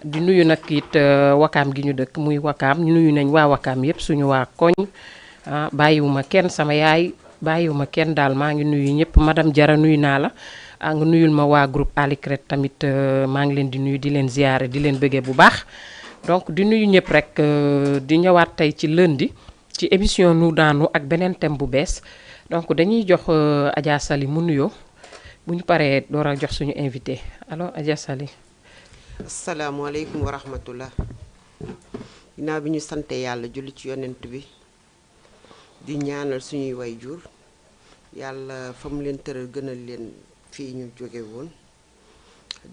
di nuyu nag it wakaam gi ñu dëkk muy wakaam nuyu nañ waa wakaam yëpp suñu waa koñ bàyyiwuma kenn sama yaay bàyyiwuma kenn daal maa ngi nuyu ñëpp madame Jara nuyu naa la nga nuyul ma waa groupe Alicret tamit maa ngi leen di nuyu di leen ziyaare di leen bëggee bu baax donc di nuyu ñëpp rek di ñëwaat tey ci lundi ci émission nu daanu ak beneen thème bu bees donc dañuy jox Adja Sali mu nuyoo bu ñu paree door a jox suñu invité alors Adja Sali. asalaamaaleykum wa rahmatullah ginnaaw bi ñu sante yàlla julli ci yonent bi di ñaanal suñuy wayjur yàlla fa mu leen tëral gënal leen fii ñu jóge woon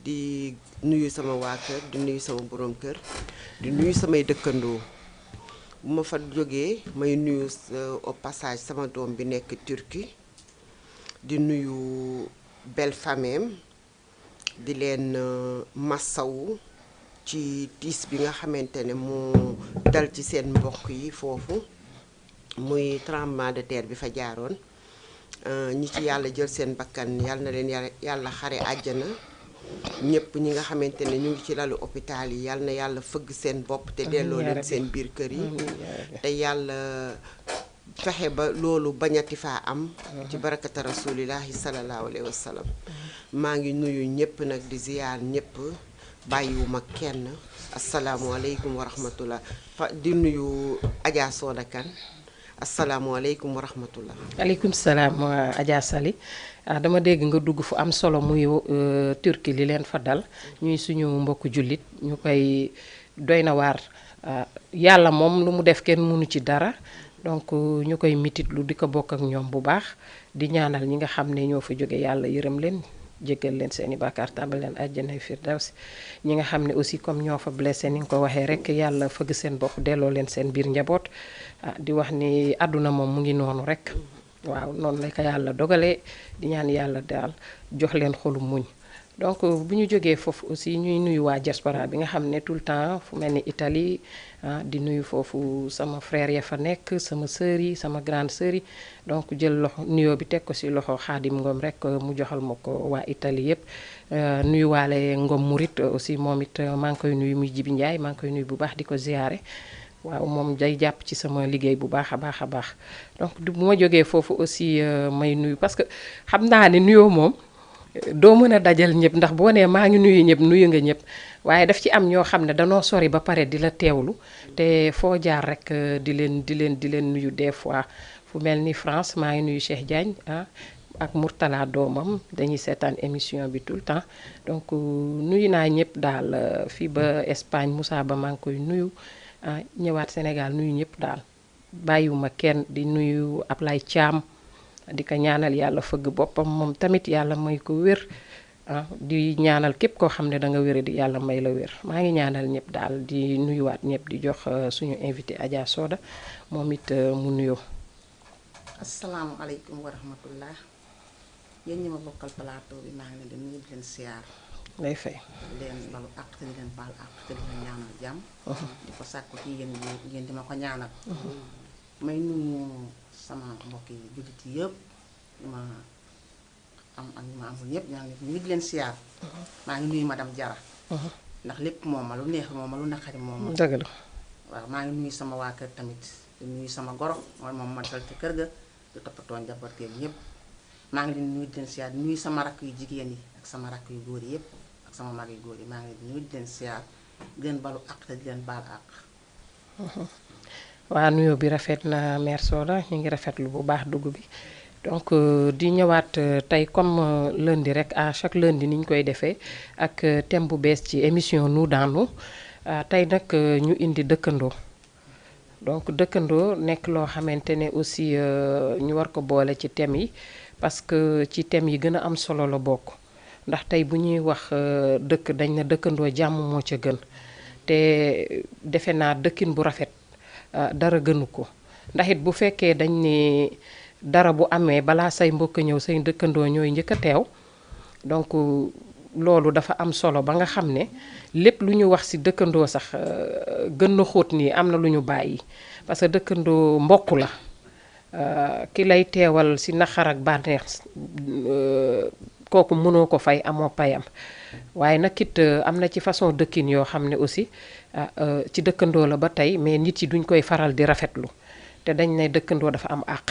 di nuyu sama waa kër di nuyu sama borom kër di nuyu samay dëkkandoo bu ma fa jógee may nuyu au passage sama doom bi nekk Turquie di nuyu belle famille di leen massawu ci tiis bi nga xamante ne moo dal ci seen mbokk yi foofu muy tremblement de terre bi fa jaaroon ñi ci yàlla jël seen bakkan yàlla na leen yàlla xare àjjana ñëpp ñi nga xamante ne ñu ngi ci lalu hôpital yi yàlla na yàlla fëgg seen bopp te delloo leen seen biir kër yi te yàlla fexe ba loolu bañati faa am ci barakata rasulillahi sallallahu alayhi wa sallam maa ngi nuyu ñëpp nag di ziyaar ñëpp bàyyiwuma kenn asalaamualeykum wa rahmatullah di nuyu Adja Soda Kane asalaamualeykum wa rahmatullah. aleykum salaam Adja Sali dama dégg nga dugg fu am solo muy Turquie li leen fa dal ñuy suñu mbokku jullit ñu koy doy na waar yàlla moom lu mu def kenn mënu ci dara donc ñu koy mitit lu di ko bokk ak ñoom bu baax di ñaanal ñi nga xam ne ñoo fa jóge yàlla yërëm leen jéggal leen seeni bàkkaar tàbbal leen àjjanay firdawsi ñi nga xam ne aussi comme ñoo fa blessé ni nga ko waxee rek yàlla fëgg seen bopp delloo leen seen biir njaboot di wax ni àdduna moom mu ngi noonu rek waaw noonu la ko yàlla dogalee di ñaan yàlla daal jox leen xolu muñ donc bu ñu jógee foofu aussi ñuy nuyu waa diaspora bi nga xam ne tout le temps fu mel ni Italie di nuyu foofu sama frère ya fa nekk sama sœur yi sama grande sœur yi donc jël loxo nuyoo bi teg ko ci loxo Xaadim Ngom rek mu joxal ma ko waa Italie yépp nuyu waale Ngom Murit aussi moom it maa ngi koy nuyu muy Jibi Njaay maa ngi koy nuyu bu baax di ko ziyaare waaw moom day jàpp ci sama liggéey bu baax a baax a baax donc bu ma jógee foofu aussi may nuyu parce que xam naa ne nuyoo moom doo mën a dajal ñëpp ndax boo nee maa ngi nuyu ñëpp nuyu nga ñëpp waaye daf ci am ñoo xam ne danoo sori ba pare di la teewlu te foo jaar rek di leen nuyu des fois fu mel ni France maa ngi nuyu Cheikh Diagne ak Mourtala doomam dañuy seetaan émission bi tout le temps donc nuyu naa ñëpp daal fii ba Espagne Moussa Ba maa ngi koy nuyu ñëwaat Sénégal nuyu ñëpp daal bàyyiwuma kenn di nuyu Ablaye Thiam di ko ñaanal yàlla fëgg boppam moom tamit yàlla may ko wér di ñaanal képp koo xam ne da nga wér di yàlla may la wér maa ngi ñaanal ñëpp daal di nuyuwaat ñëpp di jox suñu invité Adja Soda moom it mu nuyoo. asalaamualeykum wa rahmatullah yéen ñi ma bokkal plateau bi maa ngi leen di nuyu di leen siyaar. lay fay di leen balu àq te di leen baal àq te di leen ñaanal jàmm. di ko sàkku ci yéen di ma ko ñaanal. may nuyu sama mbokk yi jullit yi yëpp ma am ak ma amul ñëpp ñaa ngi di leen siyaar. maa ngi nuyu madame Jara ndax lépp moom ma lu neex moom ma lu naqari moom ma. dëgg la waaw maa ngi nuyu sama waa kër tamit di nuyu sama goro mooy moom ma dal ci kër ga di toppatoo njaboot gi ñëpp maa ngi leen nuyu di leen siyaar di nuyu sama rakk yu jigéen yi ak sama rakk yu góor yi yëpp ak sama mag yu góor yi maa ngi leen nuyu di leen siyaar di leen balu àq te di leen baal àq. waa nuyoo bi rafet na mère Soda ñu ngi rafetlu bu baax dugg bi donc di ñëwaat tey comme lundi rek à chaque lundi ni ñu koy defee ak thème bu bees ci émission nu daanu tey nag ñu indi dëkkandoo donc dëkkandoo nekk loo xamante ne aussi ñu war ko boole ci thème yi parce que ci thème yi gën a am solo la bokk ndax tey bu ñuy wax dëkk dañ na dëkkandoo jàmm moo ca gën te defe naa dëkkin bu rafet dara gënu ko ndax it bu fekkee dañ ne dara bu amee balaa say mbokk ñëw say dëkkandoo ñooy njëkk a teew donc loolu dafa am solo ba nga xam ne lépp lu ñu wax ci dëkkandoo sax gën na xóot nii am na lu ñu bàyyi parce que dëkkandoo mbokk la ki lay teewal ci naqar ak bànneex kooku mënoo ko fay amoo payam waaye nag it am na ci façon dëkkin yoo xam ne aussi ci dëkkandoo la ba tey mais nit yi duñ koy faral di rafetlu te dañ ne dëkkandoo dafa am àq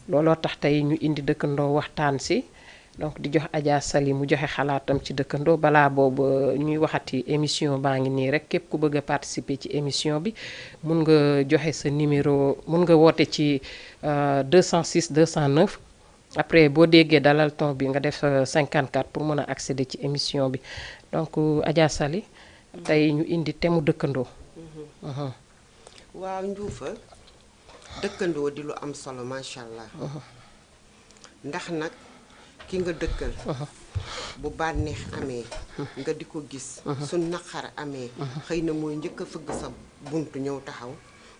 looloo tax tey ñu indi dëkkandoo waxtaan si donc di jox Adja Sali mu joxe xalaatam ci dëkkandoo balaa boobu ñuy waxati émission baa ngi nii rek képp ku bëgg a participer ci émission bi mun nga joxe sa numéro mun nga woote ci 206 209 après boo déggee dalal ton bi nga def 54 pour mën a accéder ci émission bi donc Adja Sali tey ñu indi thème mu dëkkandoo. waaw Njuufa dëkkandoo di lu am solo macha allah. ndax nag ki nga dëkkal. bu bànneex amee. nga di ko gis. su naqar amee. xëy na mooy njëkk a fëgg sa buntu ñëw taxaw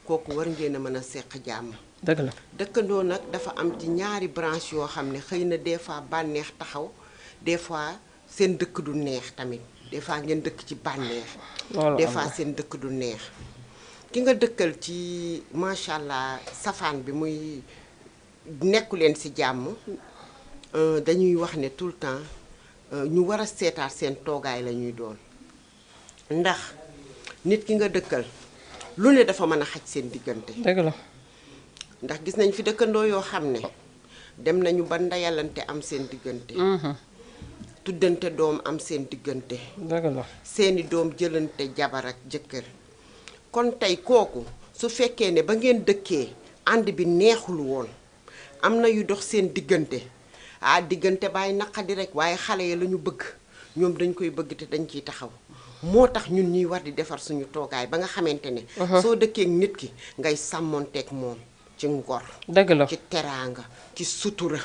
kooku war ngeen a mën a seq jàmm. dëgg la dëkkandoo nag dafa am ci ñaari branche yoo xam ne xëy na des fois bànneex taxaw des fois seen dëkk du neex tamit des fois ngeen dëkk ci bànneex. des fois seen dëkk du neex. ki nga dëkkal ci macha allah safaan bi muy nekku leen ci jàmm dañuy wax ne tout le temps ñu war a seetaat seen toogaay la ñuy doon ndax nit ki nga dëkkal lu ne dafa mën a xaj seen diggante. dëgg la ndax gis nañ fi dëkkandoo yoo xam ne dem nañu ba ndeyalante am seen diggante. tuddante doom am seen diggante. dëgg la seeni doom jëlante jabar ak jëkkër. kon tey kooku su fekkee ne ba ngeen dëkkee ànd bi neexul woon am na yu dox seen diggante diggante bàyyi naqadi rek waaye xale yi la ñu bëgg ñoom dañ koy bëgg te dañ ciy taxaw moo tax ñun ñuy war di defar suñu toogaay ba nga xamante ne. soo dëkkee nit ki ngay sàmmonteeg moom ci ngor. dëgg la ci teraanga ci sutura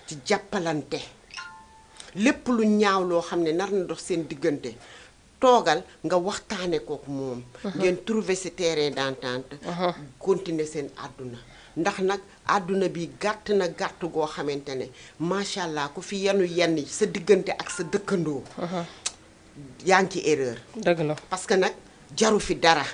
ci jàppalante lépp lu ñaaw loo xam ne nar na dox seen diggante. toogal nga waxtaane kook moom ngeen trouver ce terrain d'entente continuer seen àdduna ndax nag àdduna bi gàtt na gàtt goo xamante ne macha allah ku fi yenn sa diggante ak sa dëkkandoo yaa ngi ci erreur. dëgg la parce que nag jaru fi dara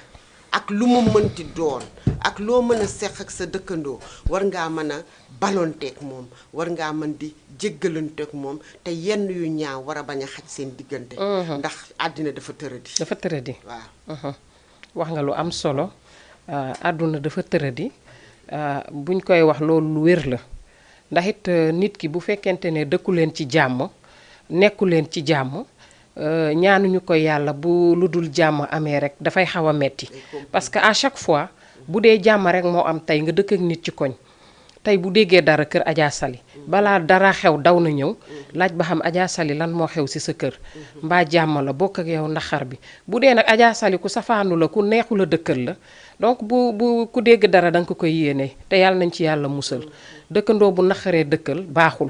ak lu mu mënti doon ak loo mën a seq ak sa dëkkandoo war ngaa mën a balonteeg moom war ngaa mën di jéggalanteeg moom te yenn yu ñaaw war a bañ a xaj seen diggante. ndax àddina dafa tëradi. dafa tëradi. waaw. wax nga lu am solo àdduna dafa tëradi buñ koy wax loolu lu wér la ndax it nit ki bu fekkente ne dëkku leen ci jàmm nekku leen ci jàmm. ñaanuñu ko yàlla bu lu dul jàmm amee rek dafay xaw a metti parce que à chaque fois bu dee jàmm rek moo am tey nga dëkk ak nit ci koñ tey bu déggee dara kër Adja Sali balaa dara xew daw na ñëw laaj ba xam Adja Sali lan moo xew ci sa kër mbaa jàmm la bokk ak yow naxar bi bu dee nag Adja Sali ku safaanu la ku neexu la dëkkal la donc bu ku dégg dara danga ko koy yéene te yàlla nañ ci yàlla musal dëkkandoo bu naxaree dëkkal baaxul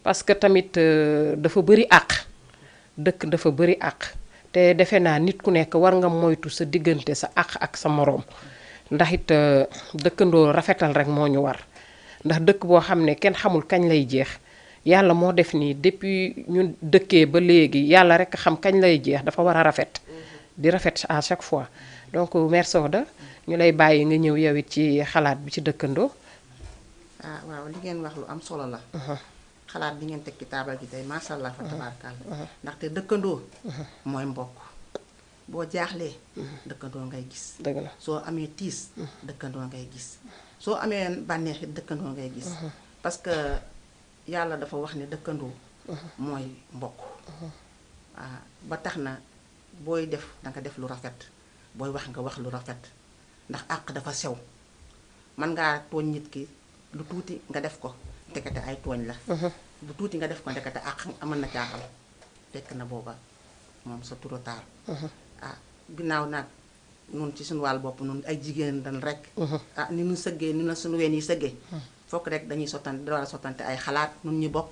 parce que tamit dafa bëri àq. dëkk dafa bëri àq te defe naa nit ku nekk war nga moytu sa diggante sa àq ak sa moroom ndax it dëkkandoo rafetal rek moo ñu war ndax dëkk boo xam ne kenn xamul kañ lay jeex yàlla moo def nii depuis ñu dëkkee ba léegi yàlla rek xam kañ lay jeex dafa war a rafet di rafet à chaque fois donc Mère Soda ñu lay bàyyi nga ñëw yow it ci xalaat bi ci dëkkandoo. waaw li ngeen wax lu am solo la. xalaat bi ngeen teg ci taabal gi tey macha allah fa tabaarkalla ndaxte dëkkandoo mooy mbokk boo jaaxlee dëkkandoo ngay gis. dëgg la soo amee tiis dëkkandoo ngay gis soo amee bànneexit dëkkandoo ngay gis parce que yàlla dafa wax ne dëkkandoo mooy mbokk ba tax na booy def danga def lu rafet booy wax nga wax lu rafet ndax àq dafa sew mën ngaa tooñ nit ki lu tuuti nga def ko ndekete ay tooñ la bu tuuti nga def ko ndekete àq amal na caaxam fekk na booba moom sa trop tard ginnaaw nag nun ci suñu wàll bopp nun ay jigéen dañ rek ni ñu sëggee ni na suñu ween yi sëggee fokk rek dañuy sottante da war a sottante ay xalaat nun ñu bokk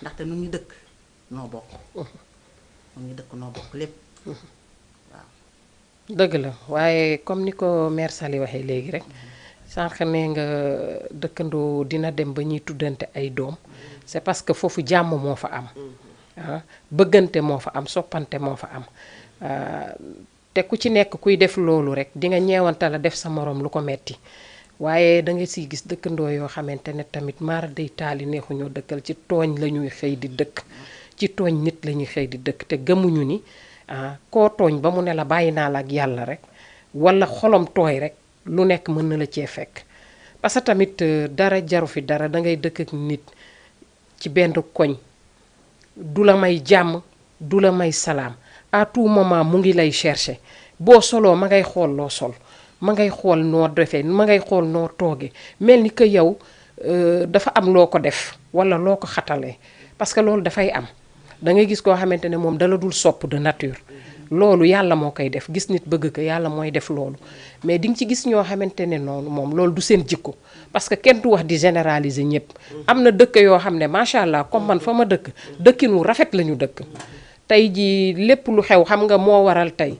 ndaxte nun ñu dëkk noo bokk nun ñu dëkk noo bokk lépp waaw dëgg la waaye comme ni ko Mère Sali waxee léegi rek sànq nee nga dëkkandoo dina dem ba ñuy tuddante ay doom c'est parce que foofu jàmm moo fa am bëggante moo fa am soppante moo fa am te ku ci nekk kuy def loolu rek di nga ñeewante la def sa moroom lu ko metti waaye da nga siy gis dëkkandoo yoo xamante ne tamit maara day taali neexuñoo dëkkal ci tooñ la ñuy xëy di dëkk ci tooñ nit la ñuy xëy di dëkk te gëmuñu ni koo tooñ ba mu ne la bàyyi naa la ak yàlla rek wala xolom tooy rek lu nekk mën na la cee fekk. parce que tamit dara jaru fi dara da ngay dëkk ak nit ci benn koñ du la may jàmm du la may salaam à tout moment mu ngi lay chercher boo soloo ma ngay xool loo sol ma ngay xool noo defee ma ngay xool noo tooge mel ni que yow dafa am loo ko def wala loo ko xatalee parce que loolu dafay am da ngay gis koo xamante ne moom dala dul sopp de nature loolu yàlla moo koy def gis nit bëgg ko yàlla mooy def loolu mais di nga ci gis ñoo xamante ne noonu moom loolu du seen jikko parce que kenn du wax di généraliser ñëpp am na dëkk yoo xam ne macha allah comme man fa ma dëkk dëkkin wu rafet la ñu dëkk tey ji lépp lu xew xam nga moo waral tey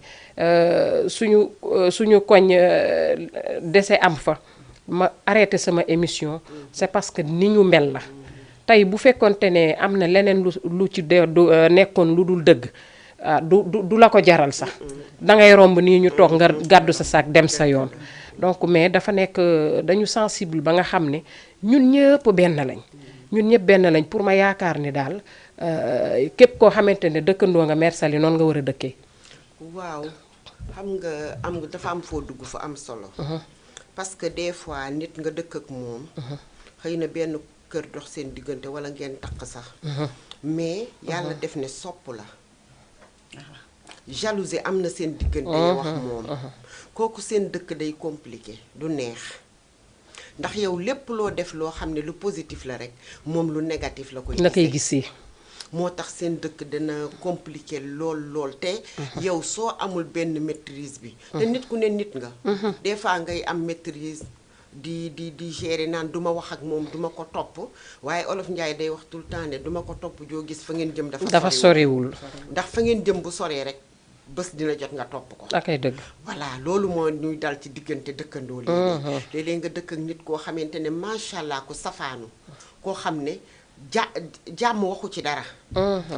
suñu koñ dese am fa ma arrêté sama émission c'est parce que ni ñu mel la tey bu fekkonte ne am na leneen lu ci nekkoon lu dul dëgg du la ko jaral sax da ngay romb nii ñu toog nga gàddu sa saak dem sa yoon donc mais dafa nekk dañu sensible ba nga xam ne ñun ñëpp benn lañ pour ma yaakaar ni daal képp koo xamante ne dëkkandoo nga Mère Sally noonu nga war a dëkkee. waaw xam nga dafa am foo dugg fa am solo. parce que des fois nit nga dëkk ak moom. xëy na benn kër dox seen diggante wala ngeen takk sax. mais yàlla def ne sopp la. jalousie am na seen diggante yow wax moom kooku seen dëkk day compliqué du neex ndax yow lépp loo def loo xam ne lu positif la rek moom lu négatif la koy gisee moo tax seen dëkk dana compliqué lool te yow soo amul benn maîtrise bi te nit ku ne nit nga des fois ngay am maîtrise di gérer naan duma wax ak moom duma ko topp waaye olof Njaay day wax tout le temps ne duma ko topp joo gis fa ngeen jëm dafa soriwul ndax fa ngeen jëm bu soree rek bés dina jot nga topp ko akay dëgg voilà loolu moo ñuy dal ci diggante dëkkandoo léeg-léeg nga dëkk ak nit koo xamante ne macha allah ku safaanu koo xam ne jàmm waxu ci dara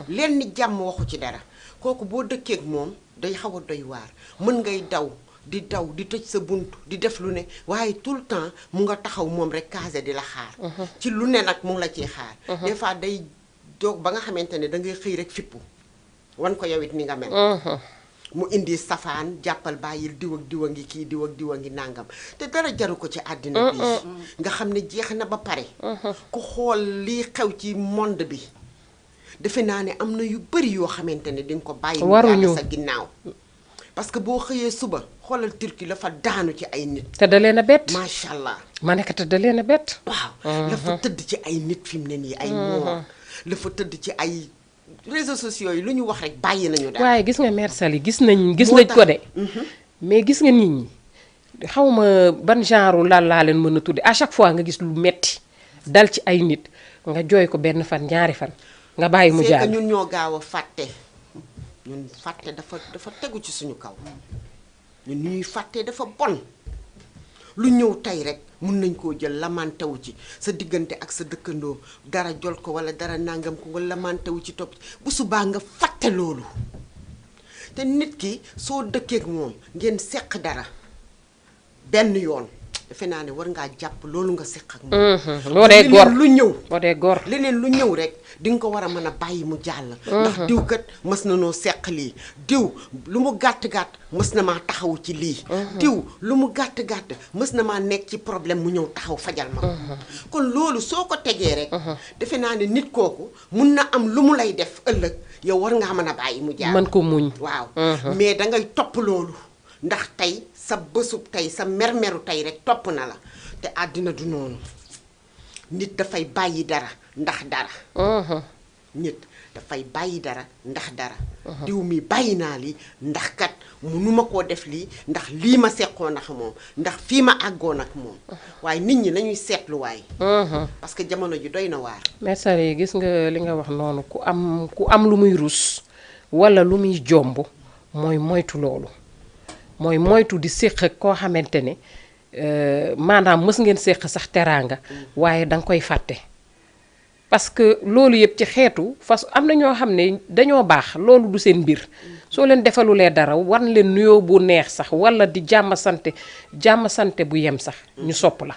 leen ni jàmm waxu ci dara kooku boo dëkkee ak moom day xaw a doy waar mën ngay daw di tëj sa bunt di def lu ne waaye tout le temps mu nga taxaw moom rek casé di la xaar ci lu ne nag mu ngi la ciy xaar des fois day doog ba nga xamante ne da ngay xëy rek fippu wan ko yow it ni nga mel mu indi safaan jàppal bàyyil diw ak diw a ngi kii diw ak diw a ngi nàngam te dara jaru ko ci àddina bi nga xam ne jeex na ba pare ku xool lii xew ci monde bi defe naa ne am na yu bëri yoo xamante ne di nga ko bàyyi mu jàll sa ginnaaw parce que boo xëyee suba xoolal Turquie la fa daanu ci ay nit te da leen a bett macha allah ma nekk te da leen a bett waaw la fa tëdd ci ay nit fi mu ne nii ay moor la fa tëdd ci ay réseaux sociaux yi lu ñu wax rek bàyyi nañu daal waaye gis nga Mère Sally gis nañ ko de mais gis nga nit ñi xawma ban genre laa leen mën a tudde à chaque fois nga gis lu metti dal ci ay nit nga jooy ko benn fan ñaari fan nga bàyyi mu jaar c'est que ñun ñoo gaaw a fàtte ñun fàtte dafa tegu ci suñu kaw ñun ñuy fàtte dafa bon lu ñëw tey rek mun nañ koo jël lamantewu ci sa diggante ak sa dëkkandoo dara jol ko wala dara nangam ko nga lamantewu ci topp bu subaa nga fàtte loolu te nit ki soo dëkkeek moom ngeen seq dara benn yoon defe naa ne war ngaa jàpp loolu nga seq ak moom boo dee góor lu ñëw boo dee góor leneen lu ñëw rek di nga ko war a mën a bàyyi mu jàll ndax diw kat mës na noo seq lii diw lu mu gàtt-gàtt mës na maa taxaw ci lii diw lu mu gàtt-gàtt mës na maa nekk ci problème mu ñëw taxaw fajal ma kon loolu soo ko tegee rek defe naa ne nit kooku mun na am lu mu lay def ëllëg yow war ngaa mën a bàyyi mu jàll mën ko muñ waaw mais dangay topp loolu ndax tey sa bësub tey sa mermeru tey rek topp na la te àddina du noonu nit dafay bàyyi dara ndax dara nit dafay bàyyi dara ndax dara diw mi bàyyi naa lii ndax kat mënuma koo def lii ndax lii ma seqoon ak moom ndax fii ma àggoon ak moom waaye nit ñi nañuy seetluwaay parce que jamono ji doy na waar Mère Sally gis nga li nga wax noonu ku am lu muy rus walla lu muy jomb mooy moytu loolu mooy moytu di séq ak koo xamante ne maanaam mës ngeen séq sax teraanga waaye danga koy fàtte parce que loolu yëpp ci xeetu fas am na ñoo xam ne dañoo baax loolu du seen mbir soo leen defalulee dara war leen nuyoo bu neex sax walla di jàmm sante bu yem sax ñu sopp la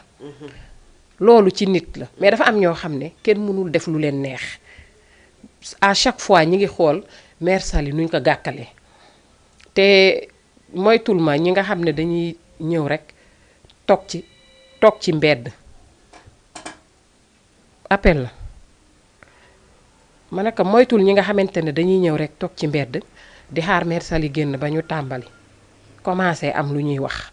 loolu ci nit la mais dafa am ñoo xam ne kenn mënul def lu leen neex à chaque fois ñi ngi xool mère Sali nuñ ko gàkkalee te moytul ma ñi nga xam ne dañuy ñëw rek toog ci mbedd appel la ma ne ko moytul ñi nga xamante ne dañuy ñëw rek toog ci mbedd di xaar mère Sali génn ba ñu tàmbali commencé am lu ñuy wax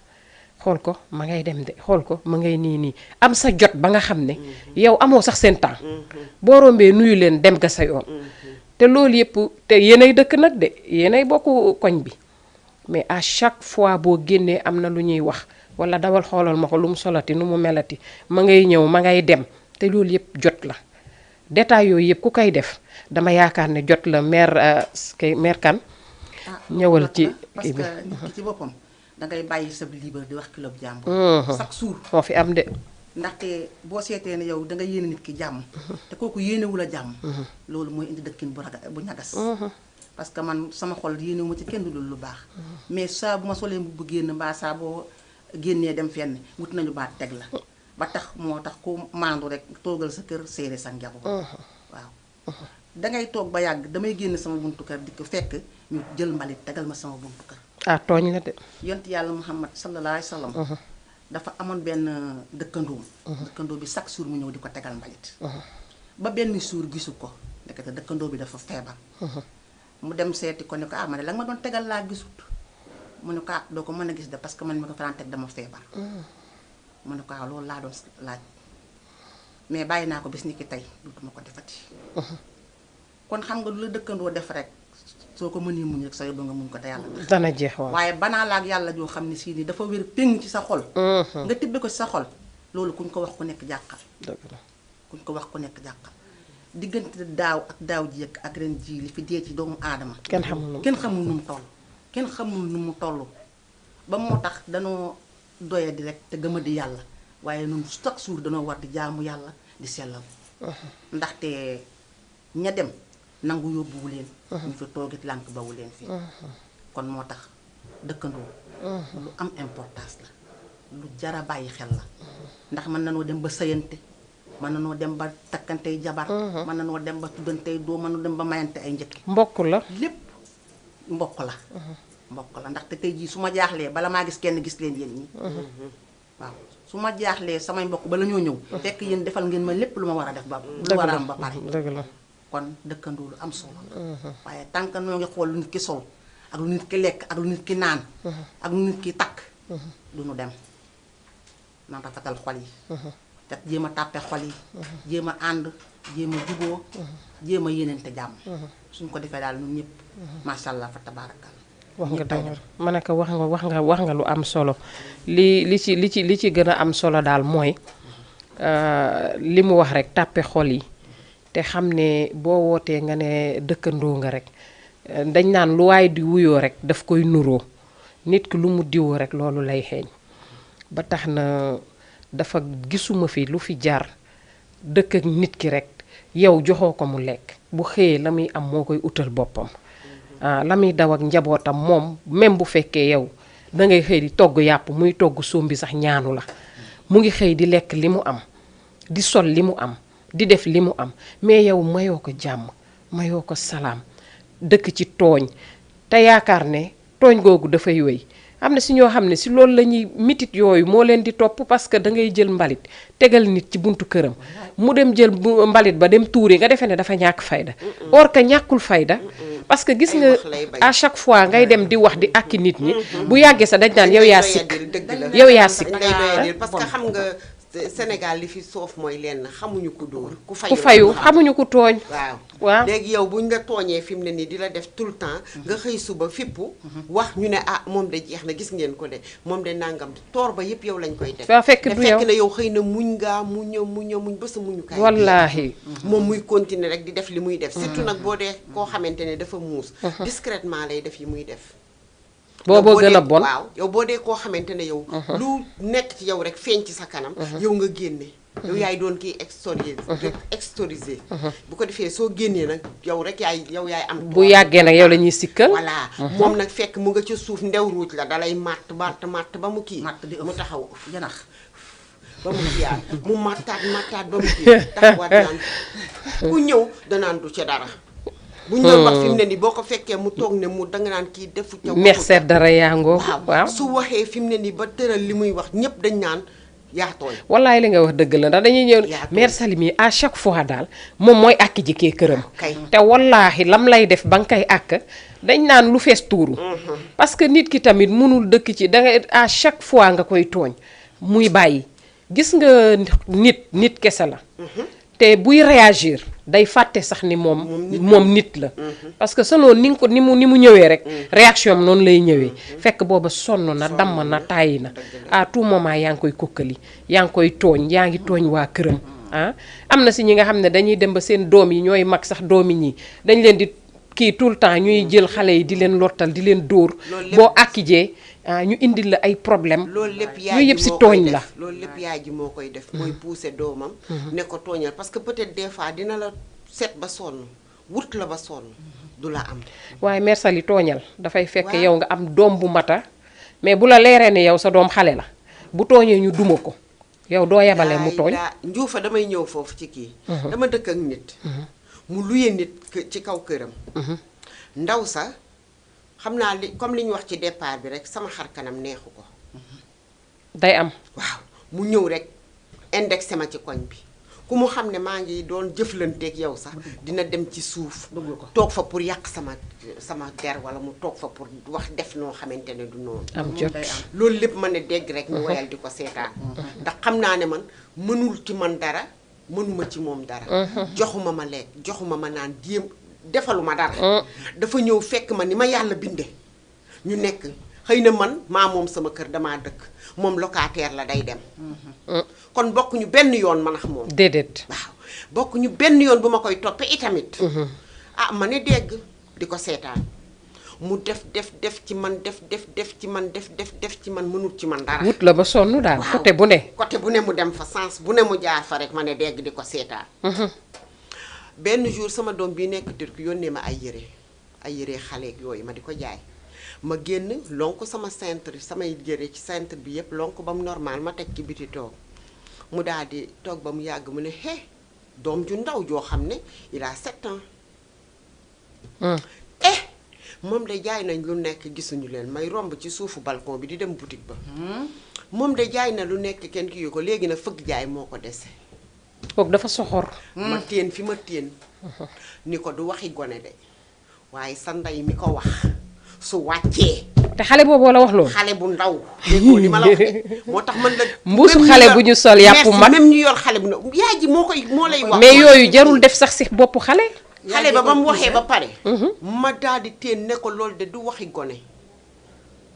xool ko ma ngay dem de xool ko ma ngay nii am sa jot ba nga xam ne yow amoo sax seen temps boo rombee nuyu leen dem ga sa yoon te loolu yëpp te yéenay dëkk nag de yéenay bokku koñ bi mais à chaque fois boo génnee am na lu ñuy wax wala dawal xoolal ma ko lu mu solati nu mu melati ma ngay ñëw ma ngay dem te loolu yëpp jot la détail yooyu yëpp ku koy def dama yaakaar ne jot la mère Kane ñëwal ci parce que nit ki ci boppam dangay bàyyi sa libre di wax kilo jàmm chaque jour moo fi am de ndaxte boo seetee ne yow da nga yéene nit ki jàmm te kooku yéenewul a jàmm loolu mooy indi dëkkin bu ñagas parce que man sama xol yéenewu ma ci kenn dul lu baax mais saa bu ma solee bu génn mbaa saa boo génnee dem fenn wut nañu baat teg la ba tax moo tax ku maandu rek toogal sa kër séere sa njaboot waaw dangay toog ba yàgg damay génn sama buntu kër di ko fekk ñu jël mbalit tegal ma sama buntu kër ah tooñ la de yont yàlla Muhammad sallallahu alayhi wa sallam dafa amoon benn dëkkandoo bi chaque jour mu ñëw di ko tegal mbalit ba benn jour gisu ko ndekete dëkkandoo bi dafa feebar mu dem seeti ko ne ko ma ne la nga ma doon tegal laa gisut mu ne ko doo ko mën a gis de parce que man mi ko faraan teg dama feebar mu ne ko loolu laa doon laaj mais bàyyi naa ko bis ni ki tey dutuma ko defati kon xam nga lu la dëkkandoo def rek soo ko mënee muñ rek sa yóbbu nga muñ ko te yàlla dana jeex waaw waaye banaa la ak yàlla joo xam ne sii nii dafa wér péng ci sa xol nga tibbe ko ci sa xol loolu kuñ ko wax ku nekk jàqal kuñ ko wax ku nekk jàqal diggante daaw ak daaw ji ak ren ji li fi dee ci doomu aadama kenn xamul nu mu toll ba moo tax danoo doye di rek te gëma di yàlla waaye ñun chaque jour danoo war di jaamu yàlla di sellal ndaxte ña dem nangu yóbbuwu leen ñu fi toogit lànk bawu leen fii kon moo tax dëkkandoo lu am importance la lu jara bàyyi xel la ndax mën nanoo dem ba sëyante mën nanoo dem ba takkantey jabar mën nanoo dem ba tuddantey doo mën nanoo dem ba mayante ay njëkk mbokk la lépp mbokk la ndaxte tey jii su ma jaaxlee bala maa gis kenn gis leen yéen ñi waaw su ma jaaxlee samay mbokk bala ñoo ñëw fekk yéen defal ngeen ma lépp lu ma war a def ba lu war a am ba pare dëgg la kon dëkkandoo lu am solo waaye tant que noo ngi xool lu nit ki sol ak lu nit ki lekk ak lu nit ki naan ak lu nit ki takk du nu dem nan rafetal xol yi te jéem a tàppe xol yi jéem a ànd jéem a juboo jéem a yéenante jàmm suñ ko defee daal ñun ñëpp macha allah fa tabaarakal wax nga dëgg ma ne ko wax nga lu am solo li ci gën a am solo daal mooy li mu wax rek tàppe xol yi te xam ne boo wootee nga ne dëkkandoo nga rek dañ naan lu waay di wuyoo rek daf koy nuroo nit ki lu mu diwoo rek loolu lay xeeñ ba tax na dafa gisuma fi lu fi jar dëkk ak nit ki rek yow joxoo ko mu lekk bu xëyee la muy am moo koy utal boppam la muy daw ak njabootam moom même bu fekkee yow da ngay xëy di togg yàpp muy togg sombi sax ñaanu la mu ngi xëy di lekk li mu am di sol li mu am di def li mu am mais yow mayoo ko jàmm mayoo ko salaam dëkk ci tooñ te yaakaar ne tooñ googu dafay wéy am na si ñoo xam ne si loolu la ñuy mitit yooyu moo leen di topp parce que da ngay jël mbalit tegal nit ci buntu këram mu dem jël mbalit ba dem tuuri nga defee ne dafa ñàkk fayda or que ñàkkul fayda parce que gis nga à chaque fois ngay dem di wax di àkki nit ñi bu yàggee sa dañ naan yow yaa sikk yow yaa sikk parce que xam nga Sénégal li fi soof mooy lenn xamuñu ko dóor ku fayu xamuñu ko tooñ waaw léegi yow buñ la tooñee fi mu ne nii di la def tout le temps nga xëy suba fippu wax ñu ne moom de jeex na gis ngeen ko de moom de nangam toor ba yëpp yow lañ koy def fekk du yow fekk na yow xëy na muñ ngaa muñ ba sa muñukaay wallaahi moom muy continuer rek di def li muy def surtout nag boo dee koo xamante ne dafa muus discrètement lay def yi muy def booboo gën a bon waaw yow boo dee koo xamante ne yow lu nekk ci yow rek feeñ ci sa kanam yow nga génne yow yaay doon kii extérioriser bu ko defee soo génnee nag yow rek yaay am bu yàggee nag yow la ñuy sikkal voilà moom nag fekk mu nga ca suuf ndew ruuj la dalay màtt ba mu kii mu taxaw janax ba mu kiiwaat mu màttaat ba mu kii taxawaat naan ku ñëw danaan du ca dara bu ñu doon wax fi mu ne nii boo ko fekkee mu toog ne mu danga naan kii defu ca merci dara yaa ngoo waaw su waxee fi mu ne nii ba tëral li muy wax ñëpp dañ naan yaa tooñ. wallaay li nga wax dëgg la ndax dañuy ñëw mère Saly mi à chaque fois daal moom mooy àkk ji kee këram te wallaahi lam lay def ba nga koy àkk dañ naan lu fees tuuru parce que nit ki tamit mënul dëkk ci da nga à chaque fois nga koy tooñ muy bàyyi gis nga nit kese la te buy réagir day fàtte sax ni moom nit la parce que selon ni nga ko ni mu ñëwee rek réaction am noonu lay ñëwee fekk booba sonn na damm na tàyyi na à tout moment yaa ngi koy kokkali yaa ngi koy tooñ yaa ngi tooñ waa këram ah am na si ñi nga xam ne dañuy dem ba seen doom yi ñooy mag sax doomi ñi dañ leen di kii tout le temps ñuy jël xale yi di leen lottal di leen dóor boo àkkijee ñu indil la ay problème loolu lépp yooyu yëpp si tooñ la loolu lépp yaay ji moo koy def mooy pousser doomam ne ko tooñal parce que peut-être des fois dina la seet ba sonn wut la ba sonn du la am waaye mère Saly tooñal dafay fekk yow nga am doom bu mata mais bu la leeree ne yow sa doom xale la bu tooñee ñu duma ko yow doo yebale mu tooñ njuufa damay ñëw foofu ci kii dama dëkk ak nit mu luye nit ci kaw këram ndaw sa xam naa li comme li ñu wax ci départ bi rek sama xar kanam neexu ko day am waaw mu ñëw rek indexé ma ci koñ bi ku mu xam ne maa ngi doon jëflanteeg yow sax dina dem ci suuf toog fa pour yàq sama der wala mu toog fa pour wax def noo xamante ne du noonu am jot loolu lépp ma ne dégg rek ñu woyal di ko seetaan ndax xam naa ne man mënul ci man dara mënuma ci moom dara joxuma ma lekk joxuma ma naan jéem defaluma dara dafa ñëw fekk ma ni ma yàlla binde ñu nekk xëy na man maa moom sama kër damaa dëkk moom locataire la day dem kon bokk ñu benn yoon man ak moom déedéet waaw bokk ñu benn yoon bu ma koy toppe itamit ah ma ne dégg di ko seetaan mu def ci man def ci man mënul ci man dara wut la ba sonn daal côté bu ne mu dem fa sens bu ne mu jaar fa rek ma ne dégg di ko seetaan benn jour sama doom bi nekk Turquie yónnee ma ay yére xale yooyu ma di ko jaay ma génn lonk sama centre samay yére ci centre bi yépp lonk ba mu normal ma teg ci biti toog mu daal di toog ba mu yàgg mu ne doom ju ndaw joo xam ne il a 7 ans moom de jaay nañ lu nekk gisuñu leen may romb ci suufu balcon bi di dem boutique ba moom de jaay na lu nekk kenn ki ko léegi na fëgg jaay moo ko dese kooku dafa soxor ma téen fi ma téen ni ko du waxi gone de waaye sa ndey mi ko wax su wàccee te xale boobu la wax loolu xale bu ndaw déggoo li ma la wax moo tax man la mbuusu xale bu ñu sol yàpp mag même ñu yor xale bu ndaw yaay ji moo lay wax mais yooyu jarul def sax si boppu xale ba mu waxee ba pare ma daal di téen ne ko loolu de du waxi gone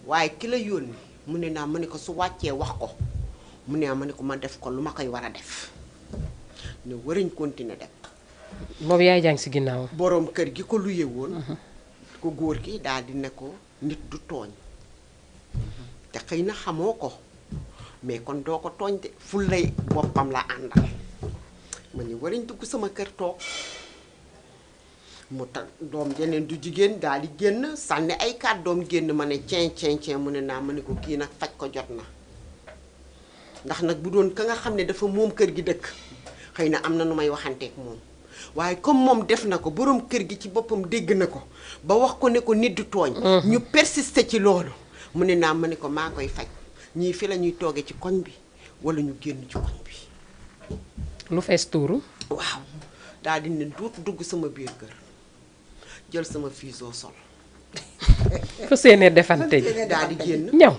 waaye ki la yónni mu ne naa ma ne ko su wàccee wax ko mu ne ma ne ko ma def ko lu ma koy war a def ne warañ continuer dem boobu yaay jàng si ginnaaw boroom kër gi ko luye woon ko góor gi daal di ne ko nit du tooñ te xëy na xamoo ko mais kon doo ko tooñ de ful lay boppam la àndal ma ne warañ dugg sama kër toog mu ta doom jeneen du jigéen daal di génn sànni ay kàddoom génn ma ne ceen mu ne naa ma ne ko kii nag faj ko jot na ndax nag bu doon ka nga xam ne dafa moom kër gi dëkk xëy na am na nu may waxanteek moom waaye comme moom def na ko boroom kër gi ci boppam dégg na ko ba wax ko ne ko nit du tooñ ñu persister ci loolu mu ne naa ma ne ko maa koy faj ñii fi la ñuy toogee ci koñ bi wala ñu génn ci koñ bi lu fees tuuru waaw daal di ne duut dugg sama biir kër jël sama fuseau sol fa seenee defante ji daal di génn ñaw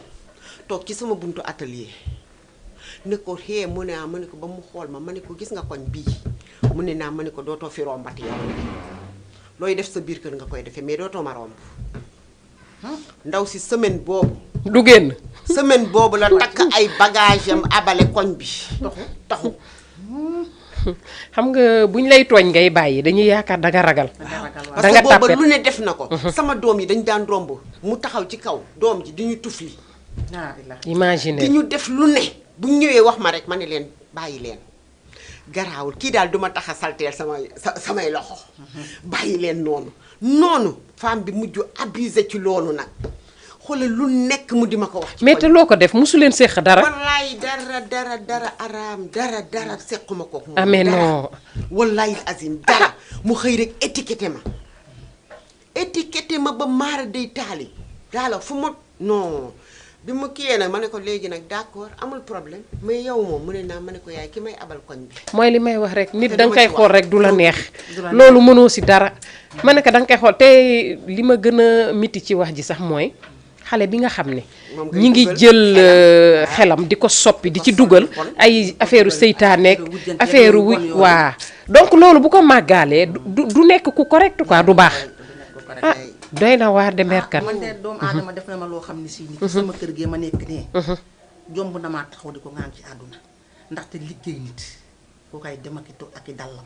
toog ci sama buntu atelier ne ko xee mu ne ma ne ko ba mu xool ma ne ko gis nga koñ bii mu ne naa ma ne ko dootoo fi rombati yow looy def sa biir kër nga koy defee mais dootoo ma romb ndaw si semaine boobu du génn semaine boobu la takk ay bagage am abale koñ bi taxu xam nga buñ lay tooñ ngay bàyyi dañuy yaakaar danga ragal parce que booba lu ne def na ko sama doom yi dañ daan romb mu taxaw ci kaw doom ji di ñu tufli imagine di ñu def lu ne bu ñëwee wax ma rek ma ne leen bàyyi leen garaawul kii daal duma tax a salteel samay loxo bàyyi leen noonu femme bi mujj abusé ci loolu nag xoolal lu nekk mu di ma ko wax ci mais te loo ko def musu leen séq dara wallaay dara araam dara sequma ko amee non wallaay azim dara mu xëy rek étiqueté ma étiqueté ma ba maara day taali daala fu ma non bi ma kiyee nag ma ne ko léegi nag d'accord amul problème mais yow moom mu ne naa ma ne ko yaay ki may abal koñ bi mooy li may wax rek nit te da nga dama koy ci xool wax. rek du la neex du la loolu mënoo si dara ma ne ko da nga koy xool te li ma gën a miti ci wax ji sax mooy xale bi nga xam ne Moom ngay ñi ngi dugal jël xelam di ko soppi di ci dugal ay affaire seytaaneek affaire waa donc loolu bu ko màggaalee du nekk ku correct quoi du baax ah doy na waar de merkan man de doomu aadama def na ma loo xam ne si nit sama kër gee ma nekk nee jomb na maa taxaw di ko ŋaan ci àdduna ndaxte liggéey nit boo koy dem ak i toog ak i dàllam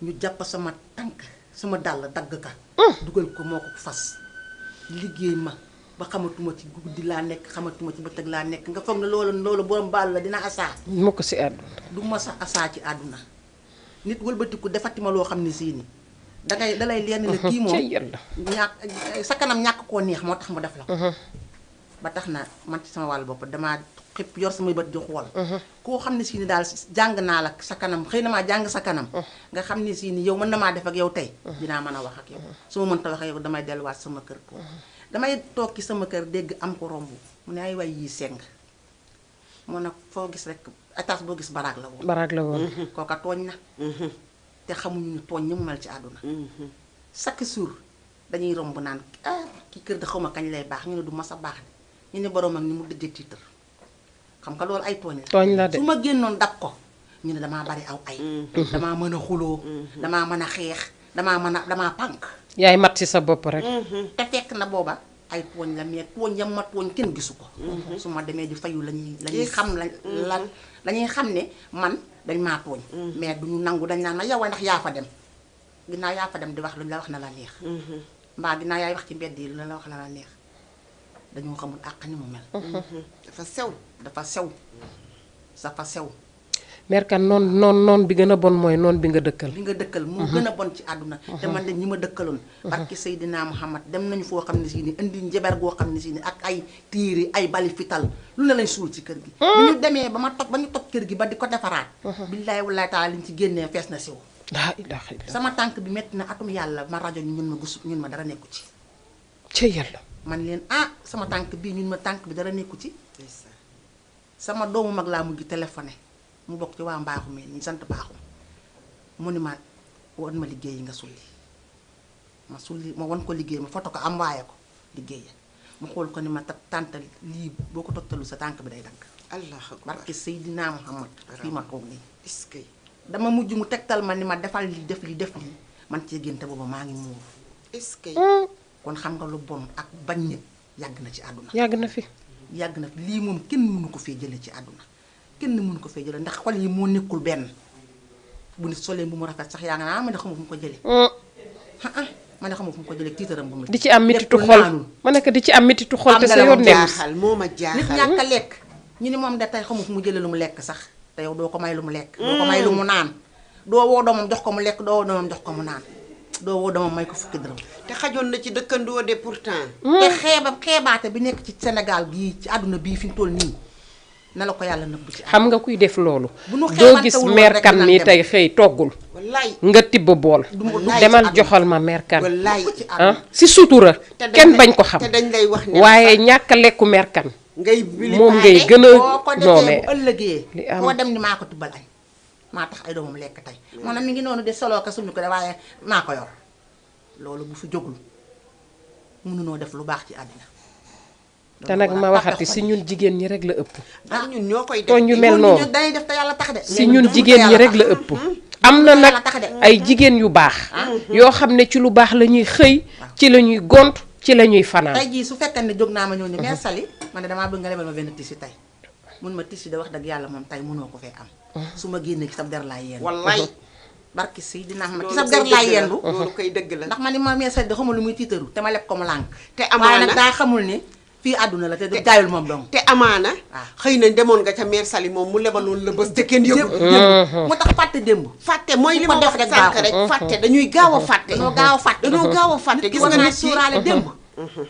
ñu jàpp sama tànk sama dàll dagg ka dugal ko moo ko fas liggéey ma ba xamatuma ci guddi laa nekk xamatuma ci bëccëg laa nekk nga foog ne loolu borom baal la dina asaa mu ko si àdduna du ma sa asaa ci àdduna nit wëlbatiku defati ma loo xam ne sii ni dalay leen ne kii moom ca yàlla ñàkk sa kanam ñàkk koo neex moo tax mu def la ko ba tax na man ci sama wàllu bopp damaa xëpp yor samay bët di xool koo xam ne si ni daal jàng naa la sa kanam xëy na maa jàng sa kanam nga xam ne si ni yow mën na maa def ak yow tey dinaa mën a wax ak yow su ma mënta wax ak yow damay delluwaat sama kër ko damay toog ci sama kër dégg am ko romb mu ne ay way yii seng moo nag foo gis rek étage boo gis baraag la woon baraag la woon kooka tooñ na te xamuñu ni tooñ ni mu mel ci àdduna chaque jour dañuy romb naan ki kër da xawma kañ lay baax ñu ne du mas a baax de ñu ne borom ak ni mu dëddee tiitar xam nga loolu ay tooñ la tooñ la de su ma génnoon dab ko ñu ne damaa bari aw ay damaa mën a xuloo damaa mën a xeex damaa pànk yaay mat si sa bopp rek te fekk na booba ay tooñ la mais tooñ yam ma tooñ kenn gisu ko su ma demee di fayu lañuy xam lañuy xam ne man dañ maa tooñ mais duñu nangu dañ naan ma yow ndax yaa fa dem ginnaaw yaa fa dem di wax lu la wax na la neex mbaa ginnaaw yaay wax ci mbedd yi lu la wax na la neex dañoo xamul àq ni mu mel dafa sew dafa sew merkan noon bi gën a bon mooy noon bi nga dëkkal li nga dëkkal moo gën a bon ci àdduna te man de ñi ma dëkkaloon barki Seydina Muhammad dem nañu foo xam ne si ni indi njabar goo xam ne si ni ak ay tiiri ay bali fital lu ne lañ suul ci kër gi bi ñu demee ba ñu toj kër gi ba di ko defaraat billaahi wallaahi taala liñ ci génnee fees na siw laa ilaaha illa sama tànk bi metti na atum yàlla ma rajo ñun ma gis ñun ma dara nekku ci ca yàlla man leen sama tànk bii ñun ma tànk bi dara nekku ci sama doomu mag laa mujj téléphoné mu bokk ci waa mbaaxu mi ñu sant baaxum mu ni ma wan ma liggéey yi nga sulli ma wan ko liggéey ma foto ko am waaye ko liggéey mu xool ko ni ma tàntal lii boo ko tottalu sa tànk bi day dagg allah akbar barke Seydina Muhammad fii ma toog nii est-ce que dama mujj mu tegtal ma ni ma defal li def lii man cee génte booba maa ngi muur est-ce que kon xam nga lu bon ak bañ nit yàgg na ci àdduna yàgg na fi lii moom kenn mënu ko fee jële ci àdduna kenn mënu ko fee jële ndax xol yi moo nekkul benn bu nit solee bu mu rafet sax yaa nga naa ma ne xamu fu mu ko jële ma ne xamu fu mu ko jële tiitaram bu mu di ci am mititu xol ma nekk di ci am mititu xol te sa yoon nekk jaaxal moo ma jaaxal nit ñàkk a lekk ñu ni moom de tey xamu fu mu jële lu mu lekk sax te yow doo ko may lu mu lekk doo ko may lu mu naan doo woo doomam jox ko mu lekk doo woo doomam jox ko mu naan doo woo doomam may ko fukki dërëm te xajoon na ci dëkkandoo de pourtant te xeebaate bi nekk ci Sénégal gii ci àdduna bii fi mu toll nii na la ko yàlla nëbb ci xam nga kuy def loolu bu nu doo gis xeebantewul merkan rek mi dinañ tey xëy toggul wallaay nga tibb bool wallaay demal ci joxal ma merkan wallaay ci àdduna si sutura te dañ kenn lay- bañ ko xam te dañ lay wax ne waaye ñàkk a lekku merkan ngay moom ngay gën a boo ko non defee mais bu ëllëgee li am- foo dem ni maa ko tubbal añ maa tax ay doomam lekk tey moo nag mi ngi noonu de soloo ko suñu ko de waaye maa ko yor loolu bu fi jógul mënunoo def lu baax ci àddina te nag ma waxati si ñun jigéen ñi rek la ëpp ah ñun ñoo koy def tooñ yu mel noonu dañuy def te yàlla tax de si ñun jigéen ñi rek la ëpp am na nag ay jigéen yu baax yoo xam ne ci lu baax la ñuy xëy ci la ñuy gont ci la ñuy fanaan tey jii su fekkee ne jóg naa ma ñëw ni mais Sali man ne damaa bëgg nga lebal ma benn tissu tey mun ma tissu de wax dëgg yàlla moom tey mënoo ko fee am su ma génnee ci sab der laay yendu wallaay barki si dinaa xam ne ci loolu sab der koy laay dëgg la yendu loolu koy dëgg la ndax ma ni ma mais Sali de xamul lu muy tiitaru te ma leb ko mu lànk te waaye nag amaana daa xamul ni fii àdduna la te jaayul moom dong te amaana waaw. xëy na demoon nga ca mère Sali moom mu lebaloon la bés te kenn yëgul mu tax fàtte démb fàtte mooy li ku ko ma def wax rek sànq baaxul. rek fàtte dañuy gaaw a fàtte dañoo gaaw a fàtte dañoo gaaw a fàtte gis war nga naa nit ki suuraale démb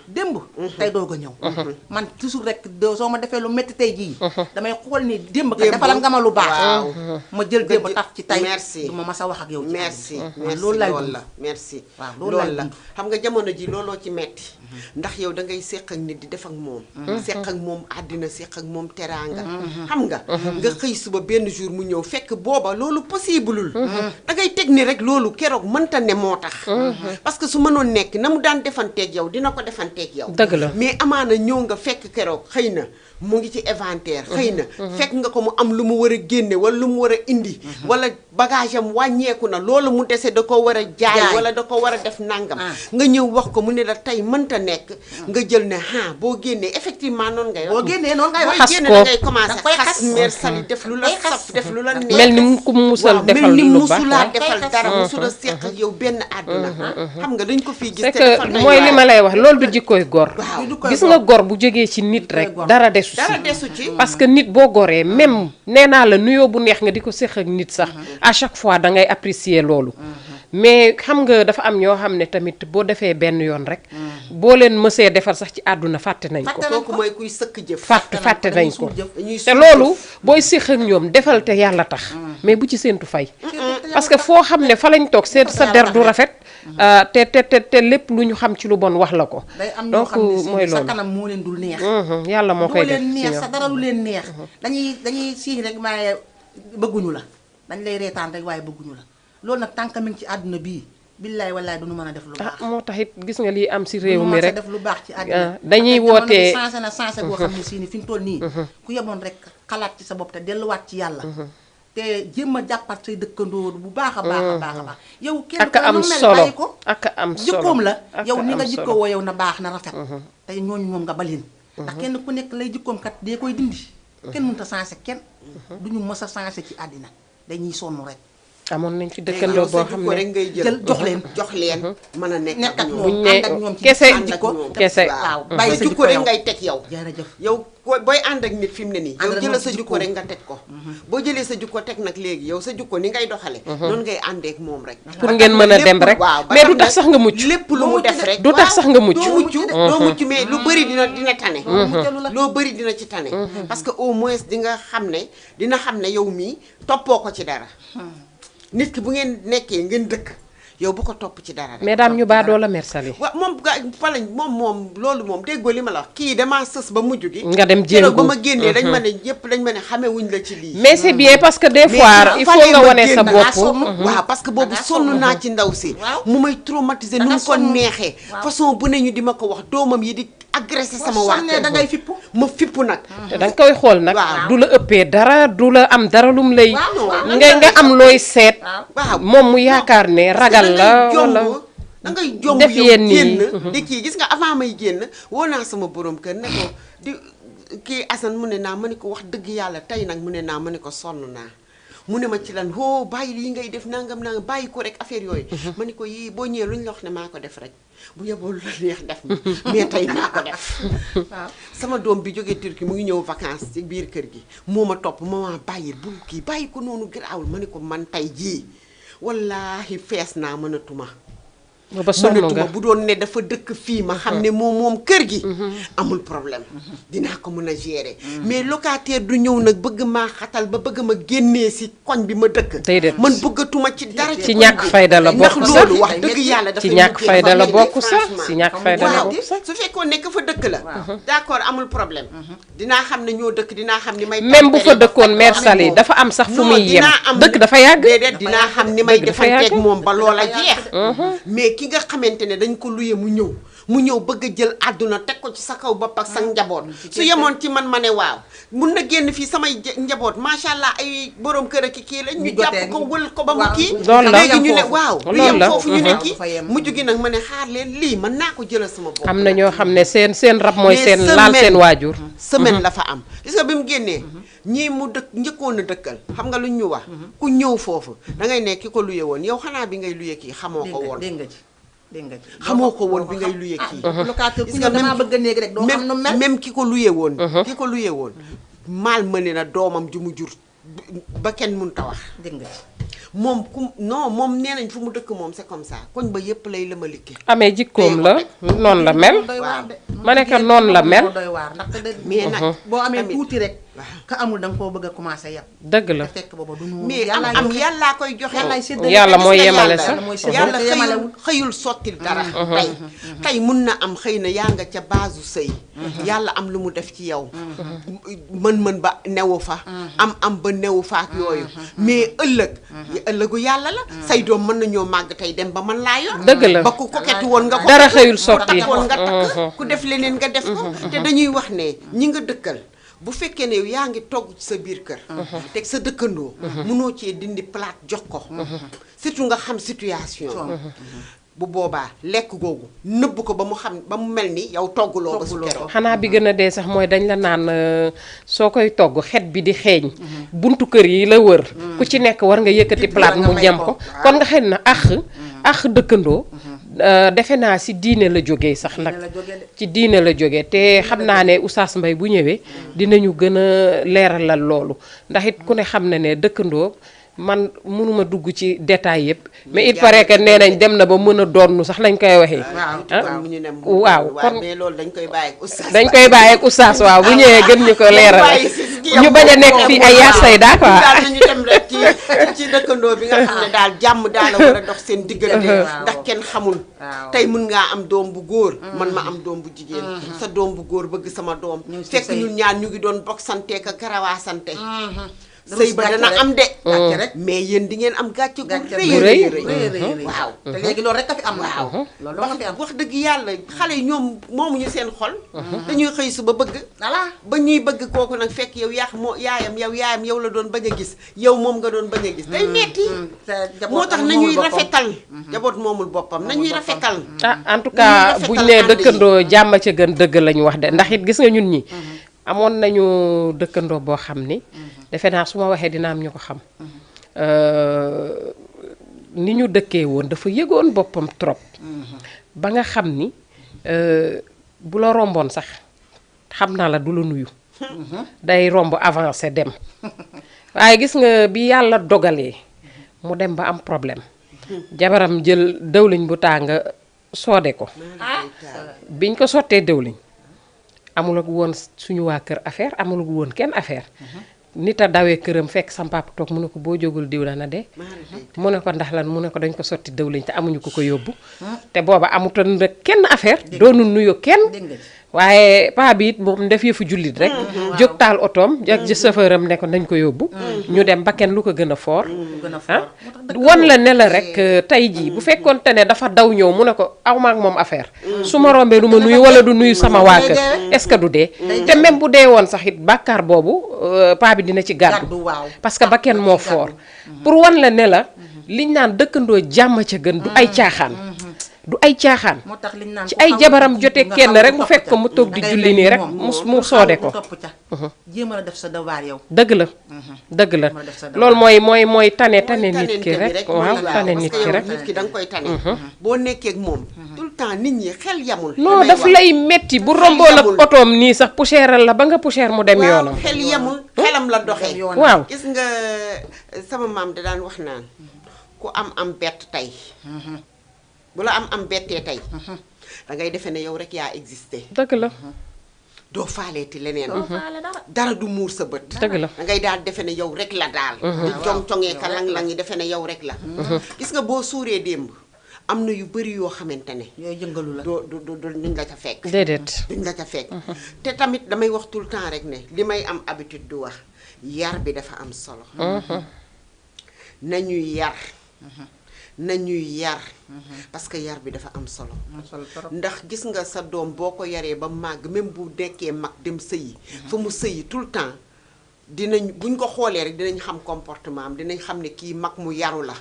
démb tey doog a ñëw man toujours rek soo ma defee lu métti tey jii damay xool ni démb ka defal nga ma lu baax ma jël démb taf ci tey merci du ma mas a wax ak yow merci loolu laay loolu dund la merci waaw loolu la xam nga jamono ji looloo ci metti ndax yow da ngay séq ak nit di def ak moom séq ak moom àddina séq ak moom teraanga xam nga xëy suba benn jour mu ñëw fekk booba loolu possibleul da ngay teg ni rek loolu keroog mënta ne moo tax parce que su mënoon nekk na mu daan defanteeg yow dina ko defanteeg yow dëgg la mais amaana ñëw nga fekk keroog xëy na mu ngi ci inventaire xëy na fekk nga ko mu am lu mu war a génne wala lu mu war a indi wala bagage am wàññeeku na loolu mu dese da ko war a jaay wala da ko war a def nangam nga ñëw wax ko mu ne la tey mënta nekk nga jël ne boo génnee effectivement noonu ngay boo génnee noonu ngay wax xas génne ko da ngay commencé xas mère Sali def lu la saf def lu la neex mel ni mu ko musal defal mel ni lu baax musulaa defal dara musula seq ak yow benn àdduna xam nga dañ ko fii gis c'est te que dafa doy mooy li waar. ma lay wax loolu du jikkooy gor waaw gis nga gor bu jógee ci nit rek dara desu dara si desu ci parce que nit boo goree même nee naa la nuyoo bu neex nga di ko séq ak nit sax à chaque fois da ngay apprécier loolu mais xam nga dafa am ñoo xam ne tamit boo defee benn yoon rek boo leen mësee defar sax ci àdduna fàtte nañ ko kooku mooy kuy sëkk jëf fàtte nañ ko dañuy te loolu booy séq ak ñoom defal te yàlla tax mais bu ci séentu fay parce que foo xam ne fa lañ toog seen sa der du rafet te lépp lu ñu xam ci lu bon wax la ko day am ñoo donc xam ne mooy si sa loolu kanam moo leen dul neex yàlla moo koy doo def leen ci neex ñoom. sa dara lu leen neex dañuy siiñ rek waaye bëgguñu la dañ lay reetaan rek waaye bëgguñu la loolu nag tànk mi ngi ci àdduna bii billaay wallaay duñu mën a def lu baax moo tax it gis nga lii am si réew duñu mi mën a rek def lu baax ci àdduna dañuy wootee changé na changé boo xam ne si ni fi ñu toll nii ku yeboon rek xalaat ci sa bopp te delluwaat ci yàlla te jéem a jàppat say dëkkandoo bu baax a baax a baax a baax yow kenn ak am nu mel solo bàyyi ko ak am solo jikkoom la ak yow ni nga am jikkoo solo. woo yow na baax na rafet te ñooñu moom nga baleen ndax kenn ku nekk lay jikkoom kat dee koy dindi kenn mënut a changé kenn duñu mës a changé ci àddina dañuy sonn rek amoon nañ ci léegi dëkkandoo yow sa boo xam jikko rek ne ngay jël jox leen mën a nekk nekk ak ak ñoom ñoom ne ànd ak ñoom ci kese seen jikko kese waaw sa bàyyi sa jikko jikko rek yow ngay teg yow jërëjëf yow booy ànd ak nit fi mu ne nii yow Ànd ak jëlal moom sa ci jikko jikko. rek nga teg ko boo jëlee sa jikko teg nag léegi yow sa jikko ni ngay doxale noonu ngay àndeek moom rek pour ngeen mën a dem rek mais du tax sax nga mucc lépp lu mu def rek du tax sax nga mucc doo mucc mais lu bëri dina tane muccalu la. loo bëri dina ci tane parce que au moins dina xam ne yow mii toppoo ko ci dara nit ki bu ngeen nekkee ngeen dëkk yow bu ko topp ci dara rek mais daam ñu baadoo la Mère Sali waaw moom ga falañ moom loolu moom déggoo li ma la wax kii damaa sës ba mujj gi nga dem keroog ba jéngu ma génnee dañ ma ne ñëpp dañ ma ne xamewuñ la ci lii mais c'est bien parce que des fois il faut nga wane sa bopp waaw parce que boobu sonn naa ci ndaw si mu may traumatiser nu mu ko neexee façon bu ne ñu di ma ko wax doomam yi di agressé sama waa kër da ngay fippu ma fippu nag te danga koy xool nag waaw. du la ëppee dara du la am dara lum lay waaw, nga am looy seet waaw moom mu yaakaar ne ragal la wala da ngay jomb def yow yenn yi. génn di kii gis nga avant may génn woo naa sama borom kër ne ko di kii Assane mu ne naa ma ne ko wax dëgg yàlla tey nag mu ne naa ma ne ko sonn naa mu ne ma ci lan hoo bàyyi lii ngay def nangam nangam bàyyi ko rek affaire yooyu ma ne ko yii boo ñëwee lu ñu la wax ne maa ko def rek bu yeboo lu la neex def ma mais tey maa ko def waaw sama doom bi jógee Turquie mu ngi ñëw vacances ci biir kër gi moo ma topp ma bàyyil bul kii bàyyi ko noonu garaawul ma ne ko man tey jii wallaahi fees naa mënatuma booba sonn mënatuma nga bu doon ne dafa dëkk fii ma xam ne moom kër gi amul problème dinaa ko mën a gérer mais locataire du ñëw nag bëgg maa xatal ba bëgg ma génnee si koñ bi ma dëkk Déedéet. man bëggatuma ci dara ci koñ ñàkk bi. fayda la ndax bokk sax loolu wax dëgg yàlla ci dafay ñàkk mujjee fayda la dafa bokk metti, sax franchement. ci ñàkk fayda la waaw bokk sax su fekkoon nekk fa dëkk la d'accord amul problème dinaa xam ne ñoo dëkk dinaa xam ni may même bu fa tempérer ba dëkkoon faj Mère ko Sali moom. dafa am sax fu Non, muy yem dinaa am dëkk dafa yàgg déedéet dinaa xam ni may Dëgg dafa defanteeg yàgg. moom ba loola jeex mais ki nga xamante ne dañ ko luye mu ñëw bëgg a jël àdduna teg ko ci sa kaw bopp ak sa njaboot su yemoon ci man ma ne waaw mun na génn fii samay njaboot macha allah ay borom kër ak kii la ñu jàpp ko wël ko ba mu kii loolu la léegi ñu ne waaw du loolu yem la. foofu ñu ne kii dafa yem. mujj gi nag ma ne xaar leen lii mën naa ko jëlal sama bopp am na ñoo xam ne seen rab mooy Mais seen laal semaine- seen waajur semaine la fa am gis nga bi mu génnee ñii mu njëkkoon a dëkkal xam nga lu ñu wax ku ñëw foofu da ngay nekk ki ko luye woon yow xanaa bi ngay luye kii xamoo ko woon dégg nga ci dégg nga ci xamoo ko woon bi ngay luye kii locataire ku gis nga ñëw damaa bëgg a néeg rek doo xam nu mel même ki ko luye woon ki ko luye woon maal mëne na doomam ju mu jur ba kenn mun ta wax dégg nga ci moom non moom nee nañ fu mu dëkk moom c'est comme ça koñ ba yépp lay lëma likke amee jikkoom la noonu la mel ma ne ko noonu la mel doy waar ndaxte mais nag boo amee tamit tuuti rek ka amul da nga koo bëgg a commencé yàpp dëgg la te fekk booba du noonu mais am yàllaa koy joxe yàlla mooy yemale sax yàlla xëyul sottil dara tey mun na am xëy na yaa nga ca baasu sëy yàlla am lu mu def ci yow mën-mën ba newu fa am ba newu fa ak yooyu mais ëllëgu yàlla la say doom mën nañoo màgg tey dem ba mën laa yor dëgg la ba ku koket woon nga ko dara xëyul sotti woon nga takk ku def leneen nga def ko te dañuy wax ne ñi nga dëkkal bu fekkee ne yaa ngi togg ci sa biir kër teg sa dëkkandoo mënoo cee dindi palaat jox ko surtout nga xam situation bu boobaa lekk googu nëbb ko ba mu xam ba mu mel ni yow togguloo ba su keroog xanaa bi gën a dee sax mooy dañ la naan soo koy togg xet bi di xeeñ buntu kër yi la wër ku ci nekk war nga yëkkati palaat mu jam ko kon nga xëy na ax dëkkandoo defe naa si diine la jógee sax nag ci diine la jógee te xam naa ne Oustaz Mbaye bu ñëwee dinañu gën a leeralal loolu ndax it ku ne xam na ne dëkkandoo man mënuma dugg ci détail yëpp mais il paraît que nee nañ dem na ba mën a doon sax lañ koy waxee waaw kon mais loolu dañ koy bàyyi ak Oustaz dañ koy bàyyi ak Oustaz waaw bu ñëwee gën ñu ko leeral ñu bañ a nekk fii ay yaasay daa quoi daal nañu dem rek ci dëkkandoo bi nga xam ne daal jàmm daal la war a dox seen diggante ndax kenn xamul tey mën ngaa am doom bu góor man ma am doom bu jigéen sa doom bu góor bëgg sama doom fekk ñun ñaar ñu ngi doon boksante ka karawaasante sëy ba dana am de mais yéen di ngeen am gàcce gu rëy waaw te léegi loolu rek a fi am waaw loolu nga fi am wax dëgg yàlla xale yi ñoom moomuñu seen xol dañuy xëy su ba bëgg voilà ba ñuy bëgg kooku nag fekk yow yaayam yow la doon bañ a gis yow moom nga doon bañ a gis day metti moo tax nañuy rafetal jaboot moomul boppam nañuy rafetal en tout cas buñ nee dëkkandoo jàmm ca gën dëgg lañu wax de ndax it gis nga ñun ñi amoon nañu dëkkandoo boo xam ni defe naa su ma waxee dina am ñu ko xam ni ñu dëkkee woon dafa yëgoon boppam trop ba nga xam ni bu la romboon sax xam naa la du la nuyu day romb avancé dem waaye gis nga bi yàlla dogalee mu dem ba am problème jabaram jël dëwliñ bu tàng soode ko biñ ko sottee dëwliñ amul ak woon suñu waa kër affaire amul ak woon kenn affaire nit a dawee këram fekk sam papa toog mu ne ko boo jógul diw dana de mu ne ko ndax lan mu ne ko dañ ko sotti dëwliñ te amuñu ko yóbbu te booba amutoon rek kenn affaire doonul nuyu kenn waaye paa bi it moom def yëfu jullit rek jóg taal otoom ak chauffeuram ne ko nañ ko yóbbu ñu dem ba kenn lu ko gën a foor won la ne la rek tey jii bu fekkoon te ne dafa daw ñëw mu ne ko aw ma ak moom affaire su ma rombee du ma nuyu wala du nuyu sama waa kër est-ce que du dee te même bu dee woon sax it bàkkaar boobu paa bi dina ci gàddu parce que ba kenn moo foor pour wan la ne la liñ naan dëkkandoo jàmm ca gën du ay caaxaan du ay caaxaan moo tax liñ naan ci ay jabaram jotee kenn rek mu fekk ko mu toog di julli nii rek mu soode ko topp ca jéem a def sa devoir yow dëgg la dëgg la loolu mooy tane nit ki rek waaw tane nit ki rek nit ki da nga koy tane boo nekkee ak moom tout le temps nit ñi xel yamul non daf lay metti bu romboon ak otoom nii sax poussièreal la ba nga poussière mu dem yoonam xel yamul xelam la doxee waaw gis nga sama maam da daan wax naan ku am bett tey bu la am bettee tey da ngay defe ne yow rek yaa existé dëgg la doo faaleeti leneen dara du muur sa bët dëgg la da ngay daal defe ne yow rek la daal di cong-congee ka lang-lang yi defe ne yow rek la gis nga boo suuree démb am na yu bëri yoo xamante ne yooyu jëngalu la du duñ la ca fekk déedéet duñ la ca fekk te tamit damay wax tout le temps rek ne li may am habitude du wax yar bi dafa am solo nañuy yar parce que yar bi dafa am solo ndax gis nga sa doom boo ko yaree ba màgg même bu dekkee mag dem sëyi fa mu sëyi tout le temps dinañ buñ ko xoolee rek dinañ xam comportement am dinañ xam ne kii mag mu yaru la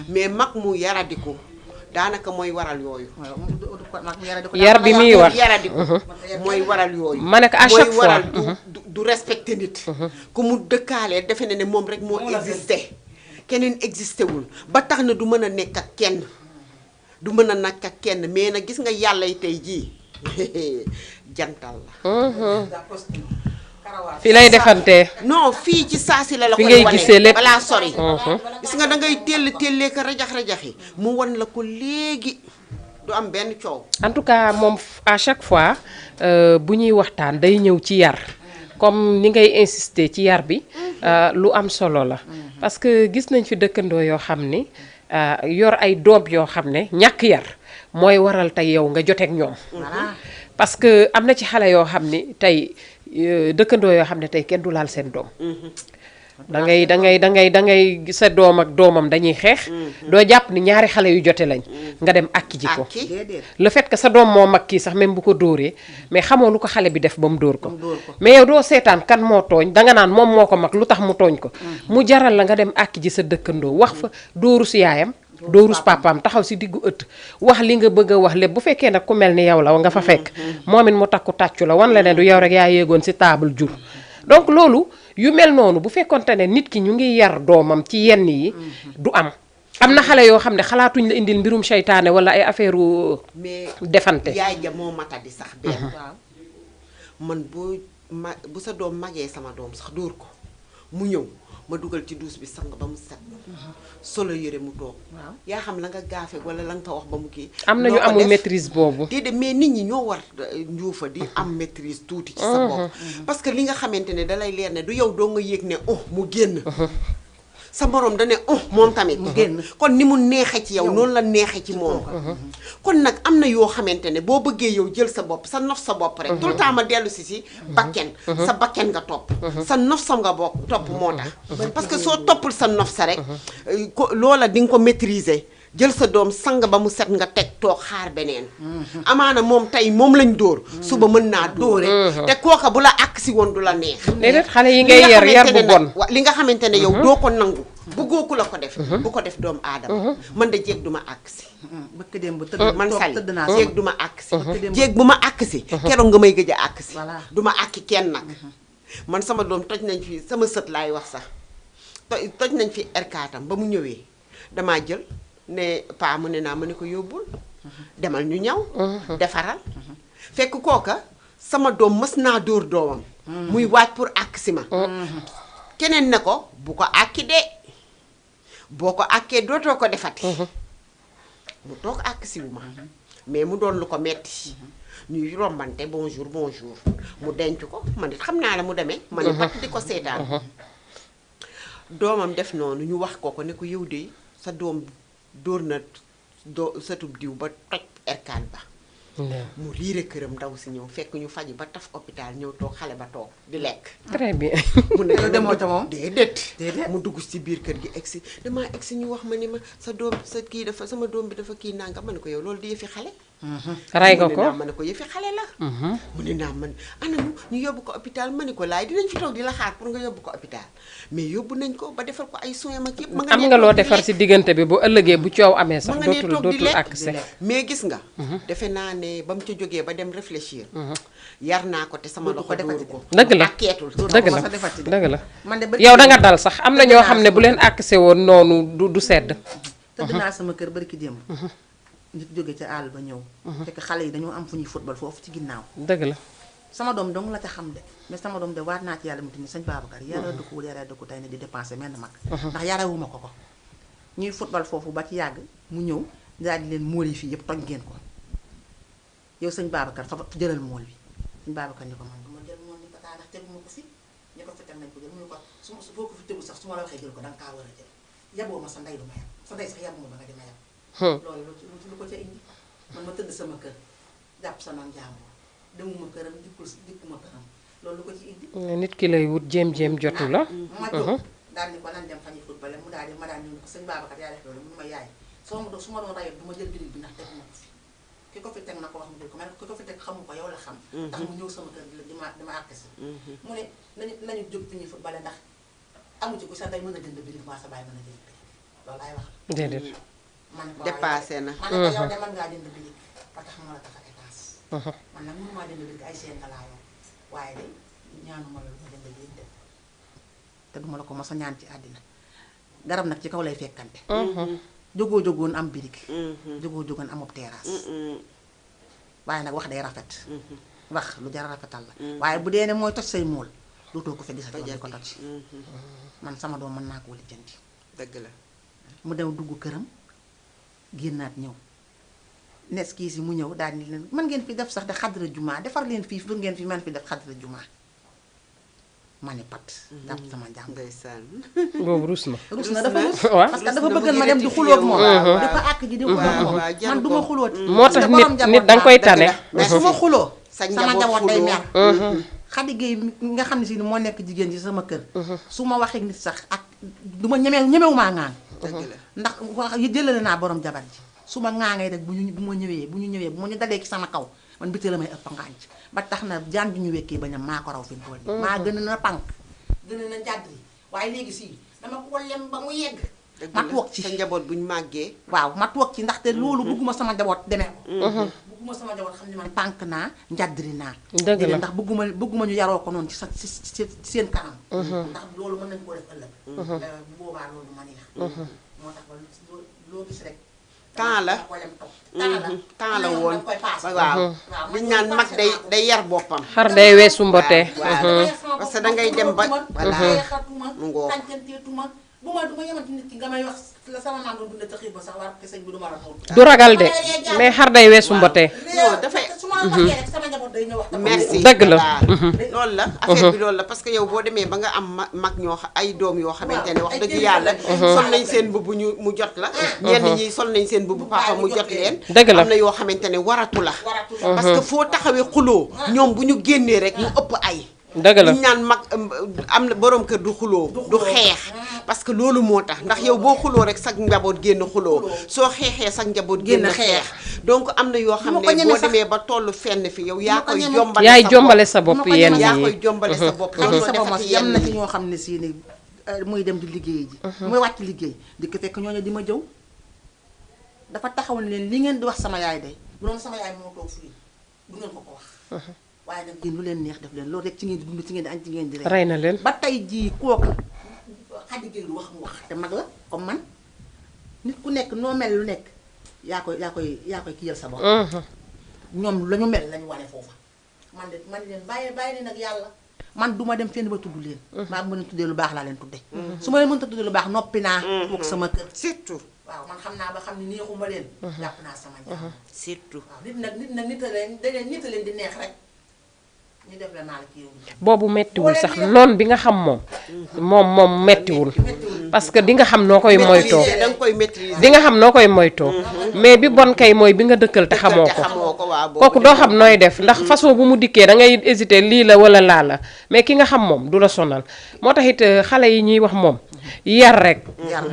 mais mag mu yaradiku daanaka mooy waral yooyu yar bi muy wax yaradiku mooy waral yooyu ma ne ko à chaque mooy fois waral du respecté nit ku mu dëkkaalee defe ne moom rek moo existé keneen existé wul ba tax na du mën a nekk ak kenn du mën a nekk ak kenn mais nag gis nga yàlla yi tey jii jantal la fi lay defantee. non fii ci saasi la fi koy ngay wane gisee lépp. balaa sori. gis nga da ngay tellee ka rajax-rajaxi mu wan la ko léegi du am benn coow. en tout cas moom à chaque fois bu ñuy waxtaan day ñëw ci yar comme ni ngay insister ci yar bi lu am solo la parce que gis nañ fi dëkkandoo yoo xam ni yor ay doom yoo xam ne ñàkk yar mooy waral tey yow nga joteeg ñoom. parce que am na ci xale yoo xam ni tey dëkkandoo yoo xam ne tey kenn du laal seen doom. da ngay sa doom ak doomam dañuy xeex. doo jàpp ni ñaari xale yu jote lañ. nga dem akki ji ko. le fait que sa doom moo mag kii sax même bu ko dóoree mais xamoo lu ko xale bi def ba mu dóor ko. mais yow doo seetaan kan moo tooñ danga naan moom moo ko mag lu tax mu tooñ ko. mu jaral la nga dem akki ji sa dëkkandoo wax fa dóoru si yaayam. dóorus papaam taxaw si diggu ëtt wax li nga bëgg a wax lépp bu fekkee nag ku mel ni yow la nga fa fekk. moom it mu takku tàccu la wan la ne du yow rek yaa yéegoon si table jur. donc loolu yu mel noonu bu fekkonte ne nit ki ñu ngi yar doomam ci yenn yi du am na xale yoo xam ne xalaatuñ la indil mbirum seytaane wala ay affaire defante. yaay ja moo matadi sax benn. man bu sa doom magee sama doom sax dóor ko mu ñëw ma dugal ci duus bi sang ba mu set. solo yëre mu toog. yaa xam la nga gaafe wala la nga fa wax ba mu kii. am na ñu amul maîtrise boobu. déedéet mais nit ñi ñoo war njuufa di am maîtrise tuuti ci sa bopp. parce que li nga xamante ne dalay leer ne du yow doo nga yéeg ne mu génn. sa morom da ne moom tamit. mu génn kon ni mu neexe ci yow noonu la neexe ci moom. kon nag am na yoo xamante ne boo bëggee yow jël sa bopp sa nof sa bopp rek. tout le temps ma dellu si bakken. sa bakken nga topp. sa nof sa nga bokk topp moo tax. parce que soo toppul sa nof sa rek. loola di nga ko maîtriser. jël sa doom sang ba mu set nga teg toog xaar beneen. amaana moom tey moom lañ dóor. suba mën naa dóore. te kooka bu la àkk si woon du la neex. déedéet xale yi ngay yar bu bon. li nga xamante ne yow doo ko nangu. bëggoo ku la ko def. bu ko def doomu aadama. man de jéeg du ma àkk si. bëkk dem ba tëdd man Sali tëdd naa jéeg du ma àkk si. jéeg bu ma àkk si. keroog nga may gëj a àkk si. du ma àkki kenn nag. man sama doom toj nañ fi sama sët laay wax sax toj nañ fi R4am ba mu ñëwee damaa jël. ne paa mu ne naa ma ne ko yóbbul demal ñu ñaw defaral fekk kooka sama doom mës naa dóor doomam muy waaj pour àkk si ma keneen ne ko bu ko àkki de boo ko àkkee dootoo ko defati mu toog àkk si wu ma mais mu doon lu ko metti ñuy rombante bonjour mu denc ko man it xam naa la mu demee ma ne pat di ko seetaan doomam def noonu ñu wax ko ne ko yow de sa doom dóor na satub diw ba toj R4 ba mu riire këram ndaw si ñëw fekk ñu faji ba taf hôpital ñëw toog xale ba toog di lekk. très bien. mu ne demoo ca moom déedéet mu dugg ci biir kër gi egsi damaa egsi ñu wax ma ni ma sa doom sa kii dafa sama doom bi dafa kii nanga ma ne ko yow loolu di yëfi xale. ray nga ko ma ne ko yëfi xale la. mu ne naa man anamu ñu yóbbu ko hôpital ma ne ko laay dinañ fi toog di la xaar pour nga yóbbu ko hôpital mais yóbbu nañ ko ba defal ko ay soins ak yëpp. am nga loo defar ci diggante bi bu ëllëgee bu coow amee sax dootul accès. mais gis nga. defe naa ne ba mu ca jógee ba dem réfléchir. yar naa ko te sama loxo dóoru ko. dëgg la akkeetul dëgg la yow da nga dal sax am na ñoo xam ne bu leen accès woon noonu du sedd. tëdd naa sama kër bari ki démb. nit jóge ca àll ba ñëw. fekk xale yi dañoo am fu ñuy football foofu ci ginnaaw. dëgg la. sama doom dong la ca xam de mais sama doom de waat naa ci yàlla mu tudd sëñ Babacar yàlla dëkkuwul yàlla dëkku tey ne di dépensé menn mag. ndax yarawuma ko ñuy football foofu ba ci yàgg mu ñëw daal di leen mool yi fii yëpp toj ngeen ko yow sëñ Babacar fa jëlal mool bi sëñ Babacar ni ko man du ma jël mool ni ko taa ndax teguma ko fi ñu ko fi teg nañ ko jël mu ne ko su ma boo ko fi tegu sax su ma la waxee jël ko danga kaa war a jël yaboo ma sa ndey du ma yab sa ndey sax yabuma ba nga dima yab loolu lu ko ca indi man ma tëdd sama kër jàpp sama njàmbur demuma këram dikkuma këram loolu lu ko ci indi. nit ki lay wut jéem jotu la. ma jóg daal ni ko nan dem fa ñuy football mu daal di ma daal ñu ko sëñ Babacar yaa def loolu mu ma yaay su ma doon rayet du ma jël birig bi ndax teg ma ko fi ki ko fi teg na ko wax mu jël ko mais ki ko fi teg xamu ko yow la xam. tax mu ñëw sama kër di ma àkk si. mu ne nañu jóg fi ñuy football ndax amu ci ku sa day mën a jënd birig maa sa bàyyi mën a jënd birig loolu laay wax. déedéet. dépassé na. man ne ko yow de mën ngaa jënd birig ba tax ma la tax a étage. man nag mënumaa jënd birig ay seen nga laa yor waaye de ñaanuma la lu ma jënd birig de te duma la ko mos a ñaan ci àddina garab nag ci kaw lay fekkante. jógoon am birig. jógoon amub terrasse. waaye nag wax day rafet. wax lu jar a rafetal la. waaye bu dee ne mooy toj say mool dootoo ko fi gisati di ko toj man sama doom mën naa koo lijjanti dëgg la mu dem dugg këram génnaat ñëw nes kii si mu ñëw daal di leen mën ngeen fi def sax de xadra jumaa defar leen fii pour ngeen fi mën fi def xadra jumaa ma ne pat jàpp sama jàmm ndeysaan boobu rus na. rus na dafa rus waaw parce que dafa bëggal ma dem di xulóog moom di ko àkk ji di xulóog moom man du ma xulóoti moo tax nit da nga koy tane. mais su ma xuloo sa sama njaboot njaboot day xuloo. mer Xadi Géey nga xam ne si ni moo nekk jigéen ci sama kër su ma waxee nit sax ak du ma ñemewumaa ŋaan dëgg la ndax wax jëlale naa borom jabar ji su ma ŋaangee rek bu ma ñëwee bu ñu dalee ci sama kaw man biti la may ëpp ngaañ ba tax na jaan bi ñu wekkee bañam maa ko raw fi mu toll nii maa gën na pànk gën na njàddri waaye léegi si dama ko lem ba mu yegg ma toog ci sa njaboot buñ màggee waaw ma toog ci ndaxte loolu bëgguma sama njaboot demee ko bëgguma sama njaboot xam ne man pànk naa njàddri naa dëgg la ndax bëgguma ñu yaroo ko noonu ci seen kanam ndax loolu mën nañu koo def ëllëg bu boobaa loolu ma neex moo tax ba loo gis rek temps la temps la woon waaw liñ naan mag day yar boppam xar day weesu mbotee. parce que dangay dem ba voilà mu ngoo tàncanteetuma bu ma yemante nit ki nga may wax la sama maam doon dundee ca xiif ba sax war ko sëñ bi du ma la tontu du ragal de mais xar day weesu mbotee. non dafay su ma waxee rek sama njaboot day ñëw wax merci dëgg la. loolu la affaire bi loolu la parce que yow boo demee ba nga am mag ñoo ay doom yoo xamante ne wax dëgg yàlla sol nañ seen mbubb mu jot la ñenn ñi sol nañ seen mbubb papa mu jot leen dëgg la am na yoo xamante ne waratu la parce que foo taxawee xuloo ñoom bu ñu génnee rek mu ëpp ay dëgg la liñ naan mag am na borom kër du xuloo du xeex parce que loolu moo tax ndax yow boo xuloo rek sag njaboot génn xuloo soo xeexee sag njaboot génn xeex donc am na yoo xam ne boo demee ba tollu fenn fi yow yaa koy jombale sa bopp yenn yi yaa koy jombale sa bopp xëy sama mos yam na ci ñoo xam ne si ni muy dem di liggéey ji muy wàcc liggéey di ko fekk ñooñu di ma jëw dafa taxawoon leen li ngeen di wax sama yaay day bu doon sama yaay moo toog fii du ngeen ko wax waaye nag yéen lu leen neex def leen loolu rek ci ngeen di dund ci ngeen di añ ci ngeen di rey na leen ba tey jii kooku Xadi Géey lu wax mu wax te mag la comme man nit ku nekk noo mel lu nekk yaa koy kiyal sa bopp ñoom la ñu mel lañu wane foofa man leen bàyyi leen nag yàlla man duma dem fenn ba tudd leen maa bu ma leen tuddee lu baax laa leen tudde su ma leen mënta tuddee lu baax noppi naa toog sama kër surtout waaw man xam naa ba xam ne neexuma leen jàpp naa sama jàmm surtout waaw nit a leen di neex rek ñu def la naa la kii boobu mettiwul sax noon bi nga xam moom mettiwul parce que di nga xam noo koy moytoo danga koy maîtriser di nga xam noo koy moytoo mais bi bon kay mooy bi nga dëkkal te xamoo ko kooku doo xam nooy def ndax façon bu mu dikkee da ngay hésiter lii la wala laa la mais ki nga xam moom du la sonal moo tax it xale yi ñuy wax moom yar rek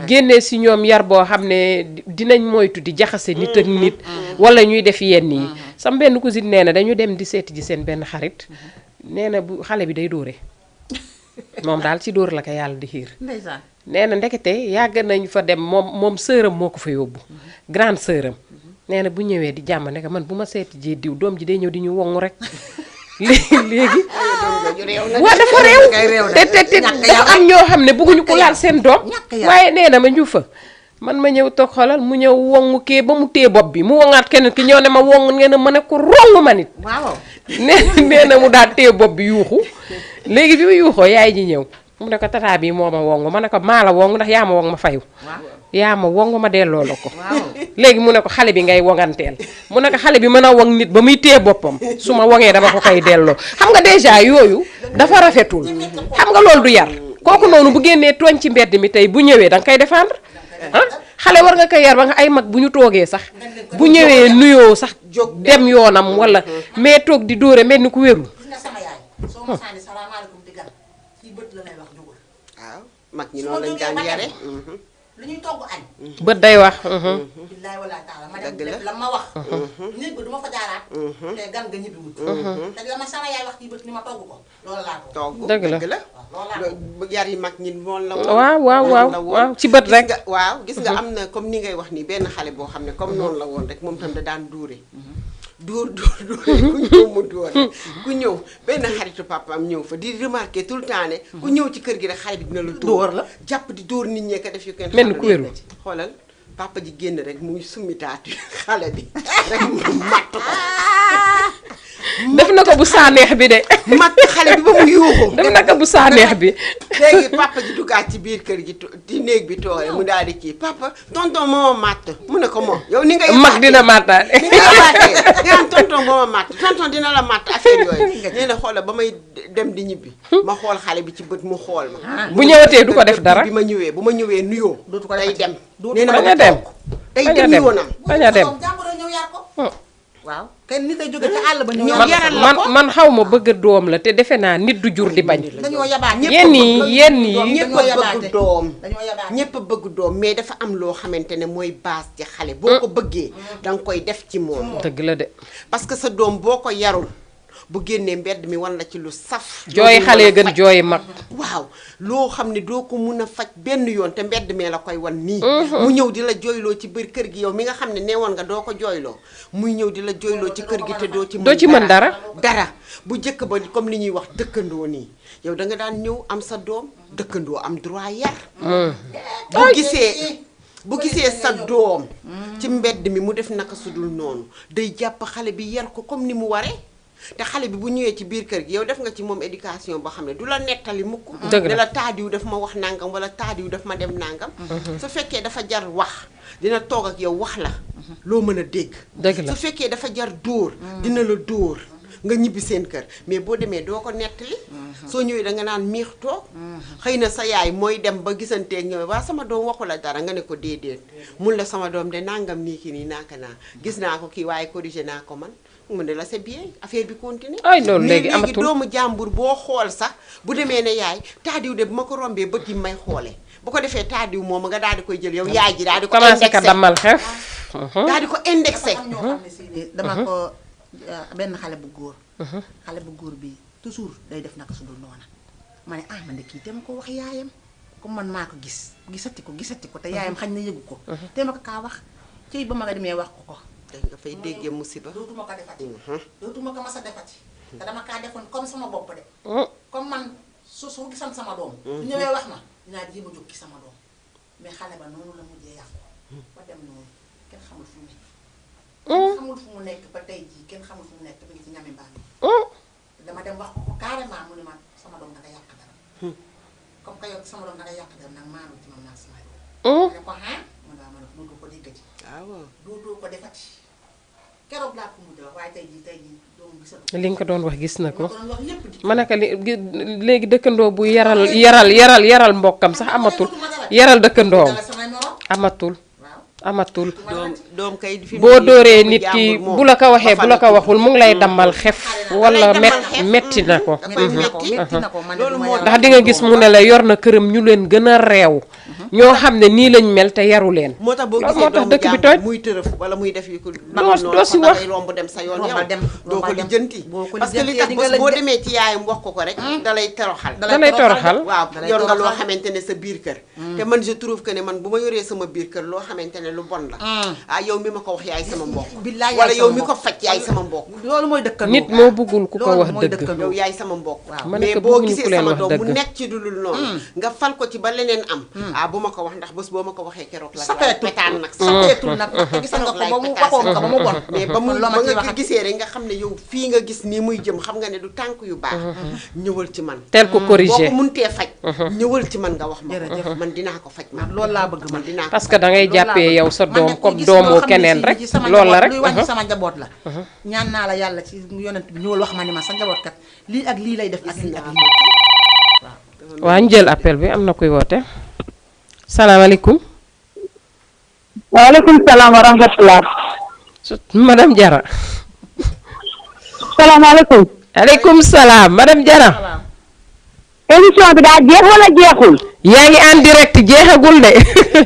génnee si ñoom yar boo xam ne dinañ moytu di jaxase nit ak nit wala ñuy def yenn yi sam benn cousine nee na dañu dem di seeti ji seen benn xarit nee na bu xale bi day dóore moom daal ci dóor la ko yàlla di xiir ndeysaan nee na ndekete yàgg nañ fa dem moom sëram moo ko fa yóbbu grande sëram nee na bu ñëwee di jàmm ne man bu ma seeti ji diw doom ji day ñëw di ñu wongu rek léegi waa dafa réew te dafa am ñoo xam ne bëgguñu ko laal seen doom waaye nee na ma ñu fa man ma ñëw toog xoolal mu ñëw wongu kee ba mu tee bopp bi mu wongaat keneen ki ñëw ne ma wongu ngeen a mën a ko rongu ma nit nee na mu daal tee bopp bi yuuxu léegi bi mu yuuxoo yaay ji ñëw mu ne ko tata bi moo ma wongu ma ne ko maa la wongu ndax yaa ma wong ma fayu yaa ma wongu ma delloo la ko léegi mu ne ko xale bi ngay wonganteel mu ne ko xale bi mën a wong nit ba muy téye boppam su ma wongee dama ko koy delloo xam nga déjà yooyu dafa rafetul xam nga loolu du yar kooku noonu bu génnee tooñ ci mbedd mi tey bu ñëwee danga koy défendre xale war nga koy yar ba nga ay mag bu ñu toogee sax bu ñëwee nuyoo sax dem yoonam wala mais toog di dóore mel ni ku wérul waaw mag ñi noonu lañ daan yare lu ñuy togg añ bët day wax billaay wala taala ma dem def la ma wax néeg ba du ma fa jaaraat te gan nga ñibbi wut te la ma sama yaay wax ci bët ni ma togg ko loolu laa togg dëgg la yar yi mag ñi moom la waaw ci bët rek waaw gis nga am na comme ni ngay wax nii benn xale boo xam ne comme noonu la woon rek moom tam da daan dóore dóor ku ñëw mu dóor ku ñëw benn xaritu papaam ñëw fa di remarquer tout le temps ne ku ñëw ci kër gi rek xale bi dina la dóor la jàpp di dóor nit ñee ko def yu kenn mel ni ku wéru xoolal papa ji génn rek muy summi taatu xale bi rek mu matt ko def na ko bu saaneex bi de. mag xale bi ba mu yuuxu. def na ko bu saaneex bi. léegi papa ji duggaat ci biir kër gi ci néeg bi toore mu daal di kii papa tonton moo ma màtt mu ne ko moom yow ni nga mag dina màttaat. ni nga yabaatee nga am tonton moo ma màtt tonton dina la màtt affaire yooyu nee na xoola ba may dem di ñibbi ma xool xale bi ci bët mu xool ma bu ñëwatee du ko def dara. bi ma ñëwee bu ma ñëwee nuyoo dootu ko day dem dootu nee na bañ ma a dem. day bañ a dem dem yoonam bañ a dem. jàmbur ñëw yar ko waaw kenn nit ay jóge ci àll ba ñëw ñëw yar yaral la man ko. man xaw ma bëgg doom la te defe naa nit du jur di bañ. dañoo yabaate yenn yi ñëpp dañoo a yabaate. bëgg doom dañoo yabaate. ñëpp a bëgg doom mais dafa am loo xamante ne mooy base ci xale boo ko bëggee danga koy def ci moom dëgg la de. parce que sa doom boo ko yarul bu génnee mbedd mi wan la ci lu saf jooy xale gën jooy mag. waaw loo xam ne doo ko mun a faj benn yoon te mbedd mee la koy wan nii mu ñëw di la jooyloo ci biir kër gi yow mi nga xam ne neewoon nga doo ko jooyloo muy ñëw di la jooyloo ci kër gi te doo ci mën dara. dara bu njëkk ba comme li ñuy wax dëkkandoo nii yow da nga daan ñëw am sa doom dëkkandoo am droit yar bu gisee sa doom ci mbedd mi mu def naka sudul noonu day jàpp xale bi yar ko comme ni mu waree te xale bi bu ñëwee ci biir kër gi yow def nga ci moom éducation boo xam ne du la nettali mukk dëgg la ne la taadiw daf ma wax nangam wala taadiw daf ma dem nangam su fekkee dafa jar wax dina toog ak yow wax la loo mën a dégg dëgg la su fekkee dafa jar dóor dina la dóor nga ñibbi seen kër mais boo demee doo ko nettali soo ñëwee da nga naan miix toog xëy na sa yaay mooy dem ba gisanteeg ñëwee waa sama doom waxu la dara nga ne ko déedéet mun la sama doom de nangam nii ki nii naaka naa gis naa ko kii waaye corrigé naa ko man mu ne la c'est bien affaire bi continue ay loolu mais léegi léegi amatul. doomu jàmbur boo xool sax bu demee ne yaay taadiw de bu ma ko rombee bët yi may xoole bu ko defee taadiw moom nga daal di koy jël yow yaay ji daal di ko commencé ka indexé damal xef. daal di ko indexé am ñoo xam ne si ne dama ko benn xale bu góor xale bu góor bi toujours day def naka su dul noona ma ne man de kii te ma ko wax yaayam comme man maa ko gisati ko te yaayam xañ na yëgu ko te ma ko kaa wax ci ba ma nga demee wax ko nga fay déggee musiba dootuma ko defati dootuma ko mas a defati te dama kaa defoon comme sama bopp de comme man su gisan sama doom su ñëwee wax ma dinaa jéem a jóg ci sama doom mais xale ba noonu la mujjee yàqu ba dem noonu kenn xamul fu mu nekk kenn xamul fu mu nekk ba tey jii kenn xamul fu mu nekk ba ngi ci ñami mbaam dama dem wax ko carrément mu ne ma sama doom da nga yàq dara comme que yow sama doom da nga yàq dara nag maanu ci man naa sama doom ne ko mun naa ma ne dootoo ko déggati waaw dootoo ko defati keroog laa ko mujj wax waaye tey jii doomu gisatu li nga ko doon wax gis na ko. ko doon wax lépp di ma ne ko léegi dëkkandoo bu yaral mbokkam sax amatul. yaral dëkkandoom dala samay morom amatul. waaw amatul. doom kay fi boo dóoree nit ki bu la ko waxee bu la ko waxul mu ngi lay dammal xef wala metti na ko. metti na ko man loolu duma moo yàq. ndax di nga gis mu ne la yor na këram ñu leen gën a reew ñoo xam ne nii lañ mel te yaru leen. moo tax boo loolu gisee moo tax doomu dëkk bi jàmbur toj. muy tërëf wala muy def yu ko doo si wax. dangay romb dem sa yoon yow rombal dem doo ko rombal dem. lijjanti boo ko parce que li lijjantee tax di nga bés boo la- demee ci yaayam wax ko rek dalay toroxal da lay toroxal. waaw dalay yor nga loo toroxal. xamante ne sa biir kër te man je trouve que ne man bu ma yoree sama biir kër loo xamante ne lu bon la yow mi ma ko wax yaay sama mbokk billaay yaay wala yow sama mi ko mbokk. faj yaay sama mbokk loolu mooy dëkkandoo nit moo bëggul ku ko loolu wax mooy dëgg. dëkkandoo. yow yaay sama mbokk waaw. ma ne mais ko boo bëgguñu gisee ku leen sama wax doom mu dëgg. nekk ci lu dul noonu nga fal ko ci ba leneen am bu ma ko wax ndax bés boo ma ko waxee keroog la safeetul petaan nag safeetul nag ndax gis nga ko ba mu waxoo ko ba mu bon mais ba mu kon loo ma ba ciy nga ko waxati. gisee rek nga xam ne yow fii nga gis nii muy jëm xam nga ne du tànk yu baax ñëwal ci man teel ko boo corriger. ko muntee faj ñëwal ci man nga wax ma Jërëjëf. ko man dinaa ko faj man loolu laa bëgg man dinaa ko parce que da ngay jàppee yow sa doom man de comme gis doomu loo xam ne keneen si rek ci sama loolu la njaboot, rek. luy wàññi sama njaboot la ñaan naa la yàlla ci yonent bi ñëwal wax ma ni ma sa njaboot kat lii ak lii lay def ak lii ak lii waa ñu jël appel bi am na kuy woote. salaamaaleykum. waaleykum salaam wa rahmatulah. madame Diarra. salaamaaleykum. aleykum salaam madame Diarra. émission bi daa jeex wala jeexul. yaa ngi en direct jeexagul de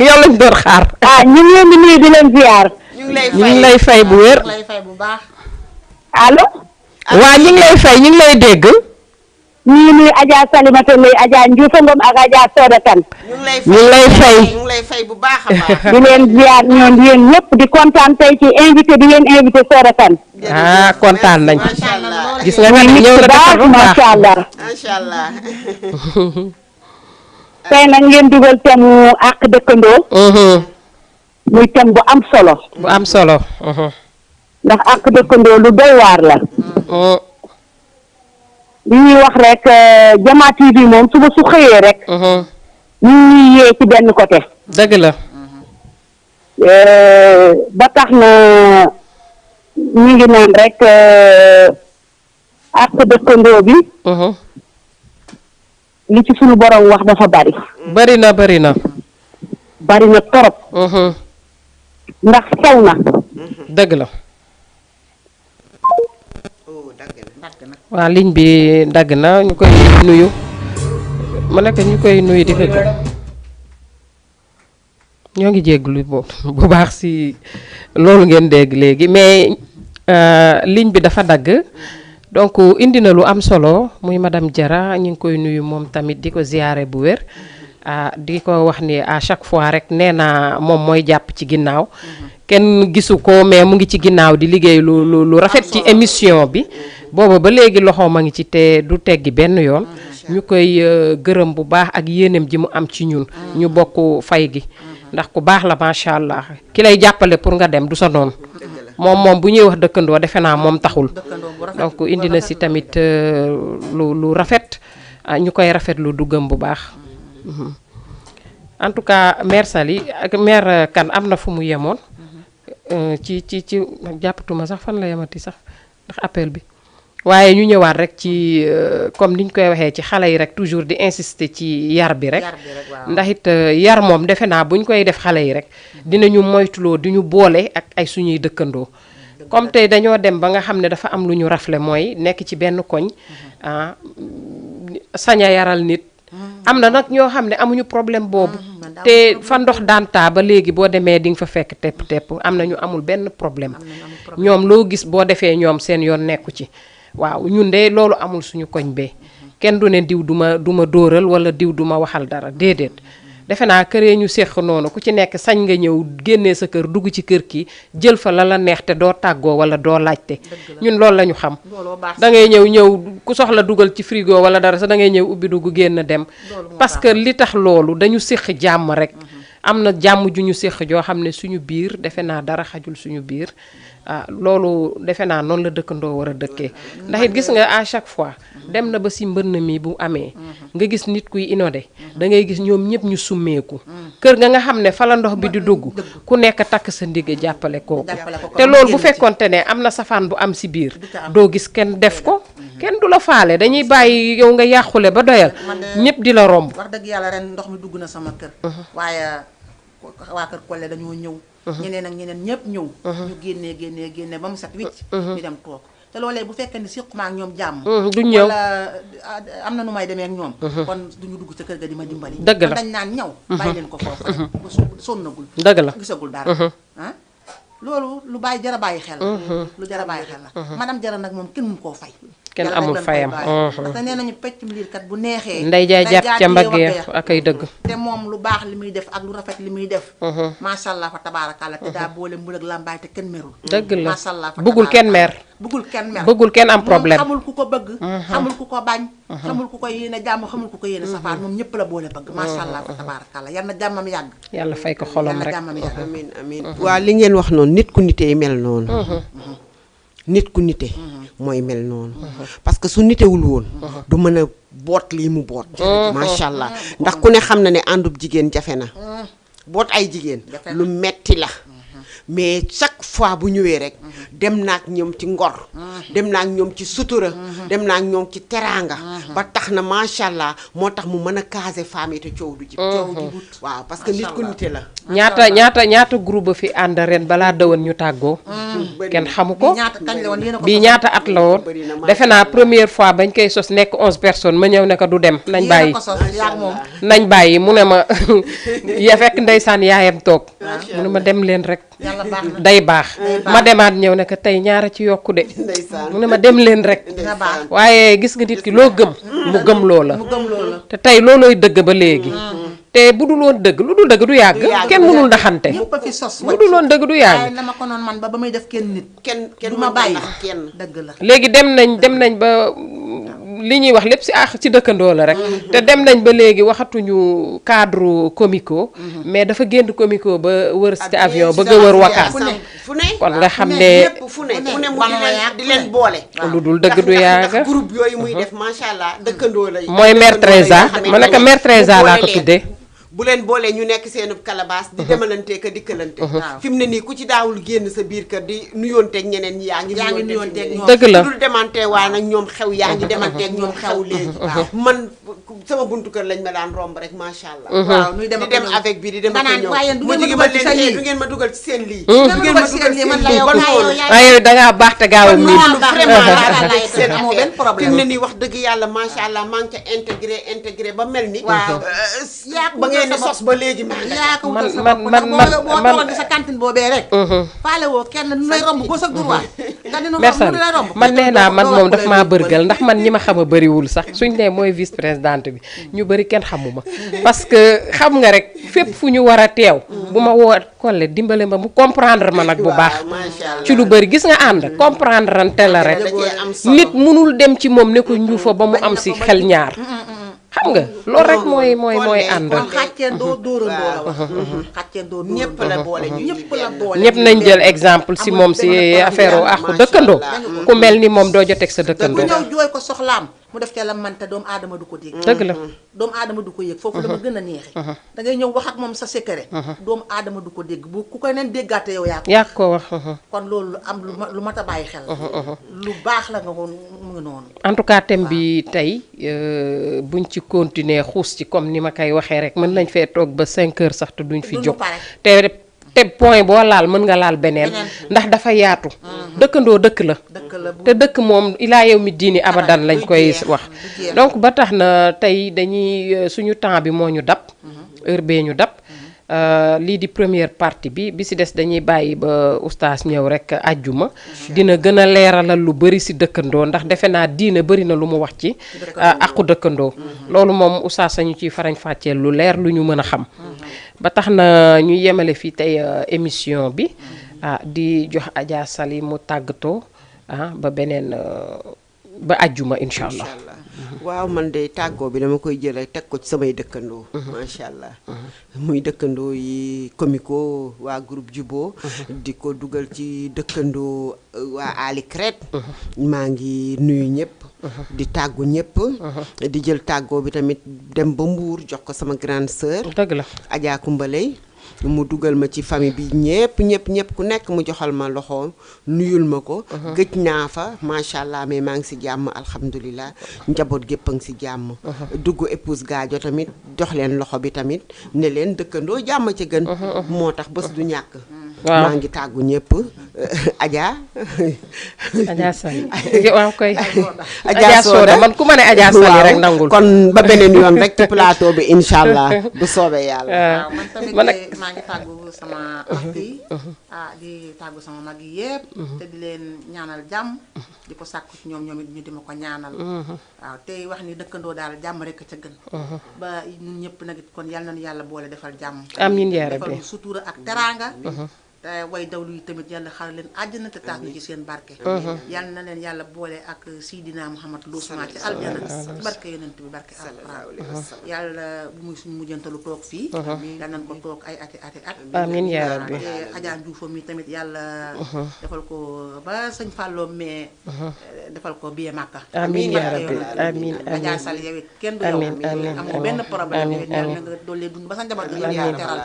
yow lañ doon xaar. ñu ngi leen di nuyu di leen ziar. ñu ngi lay ñu ngi lay fay bu wér. lay fay bu baax allo. waa ñu ngi lay fay ñu ngi lay dégg. ñu ngi nuyu Adja Salimata Lay Adja Ndioufa Ngom ak Adja Soda Kane. ñu ngi lay ñu ngi lay fay. ñu ngi lay fay bu baax a baax di leen ziar ñoom yéen ñëpp di kontaan tey ci invité bi ngeen invité Soda Kane. ah kontaan nañ. macha allah gis nga nit ñëw la defar bu baax. macha allah. macha allah tey nag ngeen dugal thème mu àq dëkkandoo. muy thème bu am solo. bu am solo. ndax àq dëkkandoo lu doy waar la. li ñuy wax rek Jama TV moom suba su xëyee rek ñu ngi yee ci benn côté dëgg la ba tax na ñu ngi naan rek ak dëkkandoo bi li ci suñu borom wax dafa bari bari na torop ndax sew na dëgg la dagg na waa ligne bi dagg na ñu koy nuyu ma nekk ñu koy nuyu di ko ñoo ngi jégglu bu baax si loolu ngeen dégg léegi mais ligne bi dafa dagg donc indi na lu am solo muy madame Diarra ñu ngi koy nuyu moom tamit di ko ziyaare bu wér di ko wax ni à chaque fois rek nee na moom mooy jàpp ci ginnaaw kenn gisu ko mais mu ngi ci ginnaaw di liggéey lu rafet ci émission bi booba ba léegi loxoom a ngi ci te du teggi benn yoon ñu koy gërëm bu baax ak yéenem ji mu am ci ñun ñu bokk fay gi ndax ku baax la macha allah ki lay jàppale pour nga dem du sa noonu moom bu ñuy wax dëkkandoo defe naa moom taxul donc indi na si tamit lu rafet ñu koy rafet lu duggam bu baax en tout cas mère Sali ak mère Kane am na fu mu yemoon ci jàppatuma sax fan la yemati sax ndax appel bi waaye ñu ñëwaat rek ci comme niñ koy waxee ci xale yi rek toujours di insister ci yar bi rek ndax it yar moom defe naa buñ koy def xale yi rek dinañu moytuloo di ñu boole ak ay suñuy dëkkandoo comme tey dañoo dem ba nga xam ne dafa am lu ñu rafle mooy nekk ci benn koñ sañ a yaral nit am na nag ñoo xam ne amuñu problème boobu te fa ndox daan taa ba léegi boo demee di nga fa fekk tepp am na ñu amul benn problème ñoom loo gis boo defee ñoom seen yoon nekku ci waaw ñun de loolu amul suñu koñ bee kenn du ne diw du ma dóoral wala diw du ma waxal dara déedéet defe naa këree ñu séq noonu ku ci nekk sañ nga ñëw génnee sa kër dugg ci kër ki jël fa la neex te doo tàggoo wala doo laajte ñun loolu la ñu xam da ngay ñëw ku soxla dugal ci frigo wala dara sax da ngay ñëw ubbi dugg génn dem parce que li tax loolu dañu séq jàmm rek am na jàmm ju ñu séq joo xam ne suñu biir defe naa dara xajul suñu biir loolu defe naa noonu la dëkkandoo war a dëkkee ndax it gis nga à chaque fois dem na ba si mbënn mi bu amee nga gis nit kuy inondé da ngay gis ñoom ñëpp ñu summeeku kër nga xam ne fa la ndox bi di dugg ku nekk takk sa ndigg jàppale kooku te loolu bu fekkonte ne am na safaan bu am si biir doo gis kenn def ko kenn du la faale dañuy bàyyi yow nga yàqule ba doyal ñëpp di la romb wax dëgg yàlla ren ndox mi dugg na sama kër waaye waa kër Kolle dañoo ñëw ñeneen ak ñeneen ñëpp ñëw ñu génnee ba mu set wicc ñu dem toog te loolee bu fekkee ni siquma ak ñoom jàmm duñ ñëw wala am na nu may demee ak ñoom kon duñu dugg ca kër ga di ma dimbali dëgg la dañ naan ñaw bàyyi leen ko foofu rek ba sonnagul dëgg la gisagul dara loolu lu bàyyi jara bàyyi xel lu jara bàyyi xel la madame Diarra nag moom kenn mënu koo fay kenn amul fayam parce que nee nañu peccum liirkat bu neexee nday jaay jàpp ca mbaggeex ak ay dëgg te moom lu baax li muy def ak lu rafet li muy def macha allah fa tabaarakalla te daa boole mbul ak làmbaay te kenn merul dëgg la macha allah fa bëggul kenn mer bëggul kenn am problème xamul ku ko bëgg xamul ku ko bañ xamul ku ko yéene jàmm xamul ku ko yéene safaan moom ñëpp la boole bëgg macha allah fa tabaarakalla yal na jàmmam yàgg yàlla fay ko xolam rek amiin waa li ngeen wax noonu nit ku nitee mel noonu nit ku nite mooy mel noonu parce que su nitewul woon du mën a boot lii mu boot macha allah ndax ku ne xam na ne àndub jigéen jafe na boot ay jigéen lu metti la mais chaque fois bu ñëwee rek dem naak ñoom ci ngor dem naak ñoom ci sutura dem naak ñoom ci teraanga ba tax na macha allah moo tax mu mën a caser femme yi te coow du jib waaw parce que nit ku nite la ñaata groupe fi ànd ren balaa dëwan ñu tàggoo kenn xamu ko bii ñaata at la woon defe naa première fois bañ koy sos nekk 11 personnes ma ñëw ne ko du dem nañ bàyyi mu ne ma ya fekk ndeysaan yaayam toog mu ne ma dem leen rek day baax ma demaat ñëw ne ko tey ñaara ci yokku de mu ne ma dem leen rek waaye gis nga nit ki loo gëm mu gëm loola te tey loolooy dëgg ba léegi te bu dul woon dëgg lu dul dëgg du yàgg kenn mënul naxante bu dul woon dëgg du yàgg dama ko noon man ba muy def kenn nit kenn du ma bàyyi kenn dëgg la léegi dem nañ ba li ñuy wax lépp ci dëkkandoo la rek te dem nañ ba léegi waxatuñu cadre comico mais dafa génn comico ba wër ci avion bëgg a wër wakaas fu ne kon nga xam ne ñëpp fu ne mu di leen boole lu dul dëgg du yaaga ndax groupe yooyu muy def macha allah dëkkandoo lay mooy mère Teresa ma nekk mère Teresa laa ko tuddee bu leen boolee ñu nekk seen calebasse di demalante ka dikkalante fi mu ne nii ku ci daawul génn sa biir kër di nuyoonteeg ñeneen ñi yaa ngi nuyoonteeg ñoom dëgg la dul demante waa nag ñoom xew yaa ngi demanteeg ñoom xew léegi man sama buntu kër lañ ma daan romb rek macha allah waaw nuy dem di dem avec bi di dem ak ñëw mu jigi ma leen du ngeen ma dugal ci seen lii du ngeen ma dugal ci seen lii man la yow waaye yow dangaa baax te gaaw a miin vraiment seen amoo benn problème fi mu ne nii wax dëgg yàlla macha allah maa ngi ca intégré ba mel ni waaw ba ngeen di sos ba léegi yaa ko wutal sa bopp ndax boo toogoon di sa cantine boobee rek faale woo kenn nu lay romb boo sa droit nga dina romb lay romb man nee naa man moom daf maa bërgal ndax man ñi ma xam a bëriwul sax suñ ne mooy vice présidente bi ñu bëri kenn xamuma parce que xam nga rek fépp fu ñu war a teew bu ma woo Collé dimbale ma mu comprendre ma nag bu baax ci lu bëri gis nga ànd comprendre rante la rek nit mënul dem ci moom ne ko njuufa ba mu am si xel ñaar xam nga loolu rek mooy ànd xàcceen doo dóorandoo la wax xàcceen doo ñëpp la boole ñëpp la boole ñëpp nañ jël exemple si moom si affaire u àqu dëkkandoo ku mel ni moom doo joteeg sa dëkkandoo ku ñëw jooy ko soxlaam mu def ca la mante doomu aadama du ko dégg dëgg la doomu aadama du ko yëg foofu la ma gën a neexee da ngay ñëw wax ak moom sa secret doomu aadama du ko dégg bu ku koy neen déggaate yow yaa ko wax kon loolu am lu mat a bàyyi xel lu baax la nga woon mu ngi noonu en tout cas thème bi tey buñ ci continuer xuus ci comme ni ma koy waxee rek mën nañ fee toog ba 5 heures sax te duñ fi jóg te point boo laal mën nga laal beneen ndax dafa yaatu dëkkandoo dëkk la te dëkk moom ilaa yow mi diini abadan lañ koy wax donc ba tax na tey dañuy suñu temps bi moo ñu dab heure bee ñu dab lii di première partie bi si des dañuy bàyyi ba oustaz ñëw rek àjjuma dina gën a leeralal lu bëri si dëkkandoo ndax defe naa diine bëri na lu mu wax ci aqu dëkkandoo loolu moom oustaz sañu ciy farañ fàcceel lu leer lu ñu mën a xam ba tax na ñu yemale fii tey émission bi di jox Adja Sali mu tàggatoo ba beneen ba àjjuma incha allah. waaw man de tàggoo bi dama koy jël rek teg ko ci samay dëkkandoo. macha allah muy dëkkandoo yi comico waa groupe Jubo. di ko dugal ci dëkkandoo waa Ali Crête. maa ngi nuyu ñëpp. di tàggu ñëpp. di jël tàggoo bi tamit dem ba Mbuur jox ko sama grande sœur. dëgg la Adja Kumbaley mu dugal ma ci famille bi ñëpp ku nekk mu joxal ma loxo nuyul ma ko. gëj naa fa macha allah mais maa ngi si jàmm alhamdulilah njaboot gépp a ngi si jàmm. dugg épouse gaajo tamit jox leen loxo bi tamit ne leen dëkkandoo jàmm ca gën. moo tax bés du ñàkk. waaw maa ngi tàggu ñëpp Adja. Adja Sali waaw koy. Adja Soda man ku ma ne Adja Sali rek nangul. kon ba beneen yoon rek ci plateau bi incha allah bu soobee yàlla. waaw man tamit maa ngi tàggu sama rakk yi di tàggu sama mag yi yëpp. te di leen ñaanal jàmm. di ko sàkku ci ñoom it ñu di ma ko ñaanal. waaw tey wax ni dëkkandoo daal jàmm rek ca gën. ba ñun ñëpp nag kon yal nañu yàlla boole defal jàmm. amiin yaa rabbi defal ñu sutura ak teraanga. te way dawlu yi tamit yàlla xaral leen àjjana te tax ñu ci seen barke. yal na leen yàlla boole ak Sidina Muhammad Lousma ci aljana barke yonent bi barke alquran yàlla bu muy suñu mujjantalu toog fii. yal nañ ko toog ay ati at. amiin yaa rabbi te Adja Ndioufo mi tamit yàlla defal ko ba sëñ Fallou mais defal ko biye Màkka. amiin yaa rabbi amiin Adja Sall yow it kenn du yow. amoo benn problème yow it yàlla nga dollee dund ba sa njaboot yi yàlla teral.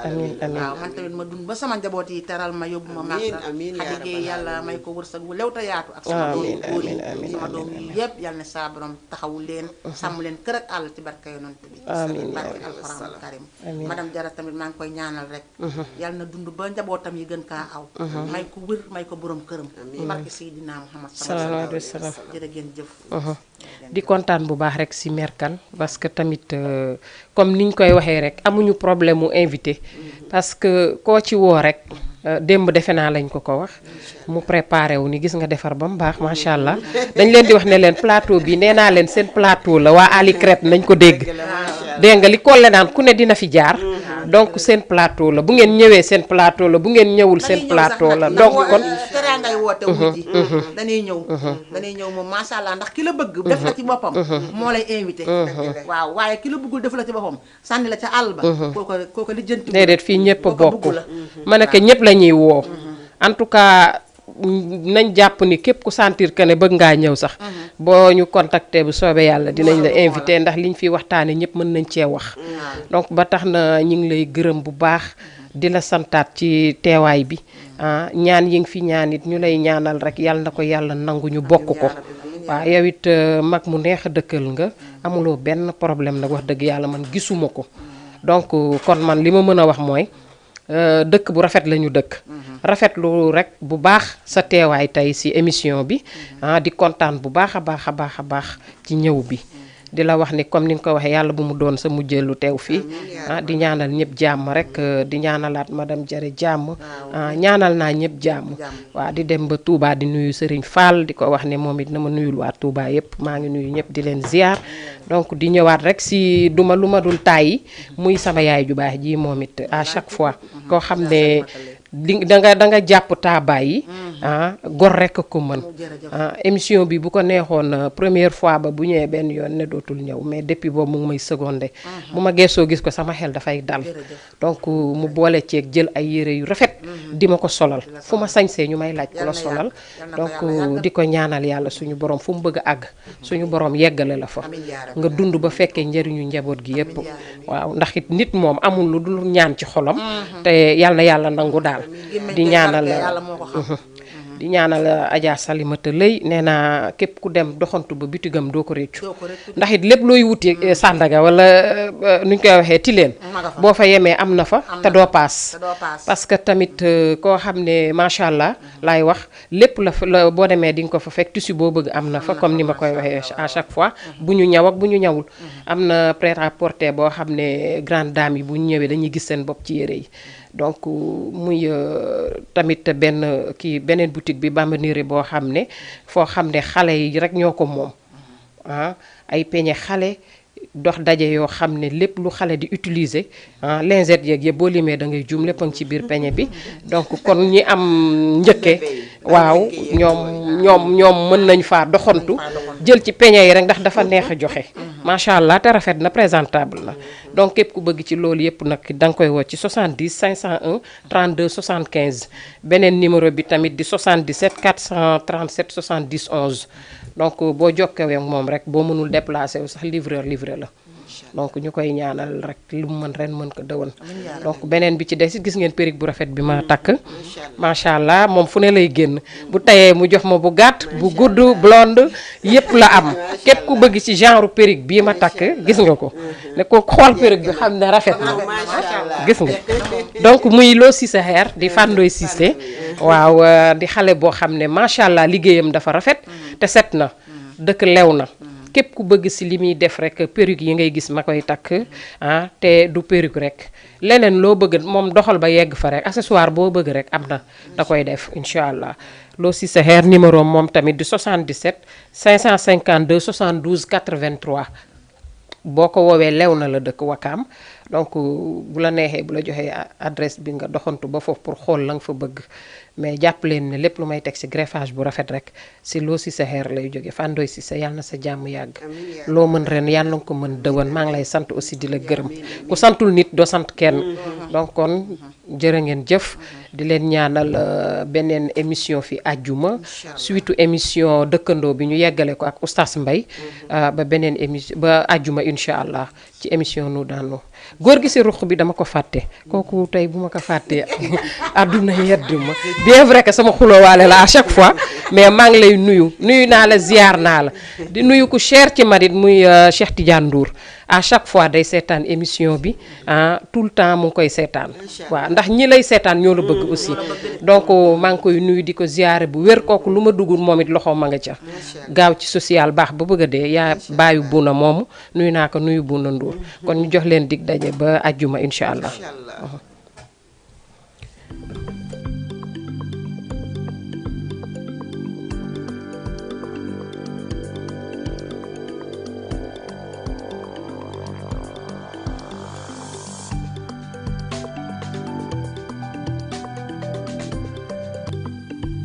waaw man tamit ma dund ba sama njaboot yi teral ma yóbbu ma Màkka xadigee yàlla may ko wërsëg wu lew ta yaatu ak sama doom góor yi sama doom yi yëpp yàlla ne saa borom taxawu leen sàmm leen kër ak àll ci barke yonent bi barke alxuraan karim madame Jara tamit maa ngi koy ñaanal rek yàlla na dund ba njabootam yi gën kaa aw may ko wër may ko borom këram barke Seydina Muhammad sallallahu alayhi wa sallam jërë ngeen jëf di kontaan bu baax rek si merkan parce que tamit comme niñ koy waxee rek amuñu problème mu invité parce que koo ci woo rek démb defe naa lañ ko wax mu préparé wu ni gis nga defar ba mu baax macha allah dañ leen di wax ne leen plateau bi nee naa leen seen plateau la waa Ali Crête nañ ko dégg nga li Collé naan ku ne dina fi jaar donc seen plateau la bu ngeen ñëwee seen plateau la bu ngeen ñëwul seen plateau la donc kon teraa ngay woote wuji dañuy ñëw moom macha allah ndax ki la bëgg def la ci boppam moo lay invité waaw waaye ki la bëggul def la ci boppam sànni la ca àll ba kooko lijjanti déedéet fii ñëpp a bokk ma ne que ñëpp la ñuy woo en tout cas nañ jàpp ni képp ku sentir que ne bëgg ngaa ñëw sax boo ñu contacter bu soobee yàlla dinañ la invité ndax liñ fi waxtaane ñëpp mën nañ cee wax donc ba tax na ñu ngi lay gërëm bu baax di la santaat ci teewaay bi ñaan yi nga fi ñaan it ñu lay ñaanal rek yàlla na ko yàlla nangu ñu bokk ko waaw yow it mag mu neex a dëkkal nga amuloo benn problème nag wax dëgg yàlla man gisuma ko donc kon man li ma mën a wax mooy dëkk bu rafet la ñu dëkk rafetlu rek bu baax sa teewaay tey ci émission bi di kontaan bu baax a baax ci ñëw bi di la wax ni comme ni nga ko waxee yàlla bu mu doon sa mujjeelu teew fii di ñaanal ñëpp jàmm rek di ñaanalaat madame Jare jàmm ñaanal naa ñëpp jàmm waaw di dem ba Touba di nuyu Serigne Fall di ko wax ne moom it na ma nuyul waa Touba yëpp maa ngi nuyu ñëpp di leen ziar donc di ñëwaat rek si duma lu ma dul tàyyi muy sama yaay ju baax ji moom it à chaque fois koo xam ne da nga jàpp taabaay yi gor rek ko mën émission bi bu ko neexoon première fois ba bu ñëwee benn yoon ne dootul ñëw mais depuis boobu mu ngi may secondé bu ma geesoo gis ko sama xel dafay dal donc mu boole ceeg jël ay yére yu rafet di ma ko solal fu ma sañsee ñu may laaj ku la solal donc di ko ñaanal yàlla suñu borom fu mu bëgg a àgg suñu borom yeggale la fa nga dund ba fekkee njëriñu njaboot gi yépp waaw ndax it nit moom amul lu dul ñaan ci xolam te yàlla nangu daal di ñaanal Adja Salimata Lay nee naa képp ku dem doxantu ba bitigam doo ko réccu ndax it lépp looy wuti Sandaga wala nuñ koy waxee Tilène boo fa yemee am na fa te doo paas parce que tamit koo xam ne macha allah laay wax lépp la boo demee di nga ko fa fekk tissu boo bëgg am na fa comme ni ma koy waxee à chaque fois bu ñu ñaw ak bu ñu ñawul am na prêt-à-porter boo xam ne grande dame yi bu ñu ñëwee dañuy gis seen bopp ci yére yi donc muy tamit beneen boutique bi Bamba Néré boo xam ne foo xam ne xale yi rek ñoo ko moom ay peñe xale dox daje yoo xam ne lépp lu xale di utiliser lingette yeeg yëpp boo limee da ngay juum lépp a ngi ci biir peñe bi donc kon ñi am njëkke waaw ñoom mën nañ faa doxantu jël ci peñe yi rek ndax dafa neex a joxe macha allah te rafet na présentable na donc képp ku bëgg ci loolu yëpp nag da nga koy woo ci 70 501 32 75 beneen numéro bi tamit di 77 437 70 11 donc boo jokkewee ak moom rek boo mënul déplacé wu sax livreur livré la donc ñu koy ñaanal rek lu mu mën ren mën ko dëwan donc beneen bi ci des gis ngeen perruque bu rafet bi ma takk macha allah moom fu ne lay génn bu tayee mu jox ma bu gàtt bu gudd blonde yépp la am képp ku bëgg ci genre perruque bii ma takk gis nga ko ne ko xool perruque bi xam ne rafet na gis nga donc muy Lo Cissé Hair di Fandoy Cissé waaw di xale boo xam ne macha allah liggéeyam dafa rafet te set na dëkk lew na képp ku bëgg ci li muy def rek perruque yi ngay gis ma koy takk te du perruque rek leneen loo bëgg moom doxal ba yegg fa rek accessoire boo bëgg rek am na da koy def incha allah Lo Cissé Hair numéro moom tamit di 77 552 72 83 boo ko woowee lew na la dëkk Wakaam donc bu la neexee bu la joxee adresse bi nga doxantu ba foofu pour xool la nga fa bëgg mais jàpp leen ne lépp lu may teg ci greffage bu rafet rek ci Lo Cissé Hair lay jóge Fandoy Cissé yàlla na sa jàmm yàgg loo mën ren yàlla na ko mën dëwan maa ngi lay sant aussi di la gërëm ku santul nit doo sant kenn donc kon jërë ngeen jëf di leen ñaanal beneen émission fi àjjuma surtout émission dëkkandoo bi ñu yeggale ko ak oustaz Mbaye ba beneen émission ba àjjuma incha allah ci émission nu daanu góor gi ci ruq bi dama ko fàtte kooku tey bu ma ko fàttee àdduna yedd ma bien vrai que sama xuloowaale la à chaque fois mais maa ngi lay nuyu naa la ziar naa la di nuyu ku cher ci marit muy Cheikh Tidiane Ndour à chaque fois day seetaan émission bi tout le temps mu ngi koy seetaan waaw ndax ñi lay seetaan ñoo la bëgg aussi donc maa ngi koy nuyu di ko ziare bu wér kooku lu ma dugul moom it loxo ma nga ca gaaw ci social baax ba bëgg a dee yaa bàyyi Buna moomu nuyu naa ko nuyu Buna Ndour kon ñu jox leen dig daje ba àjjuma incha allah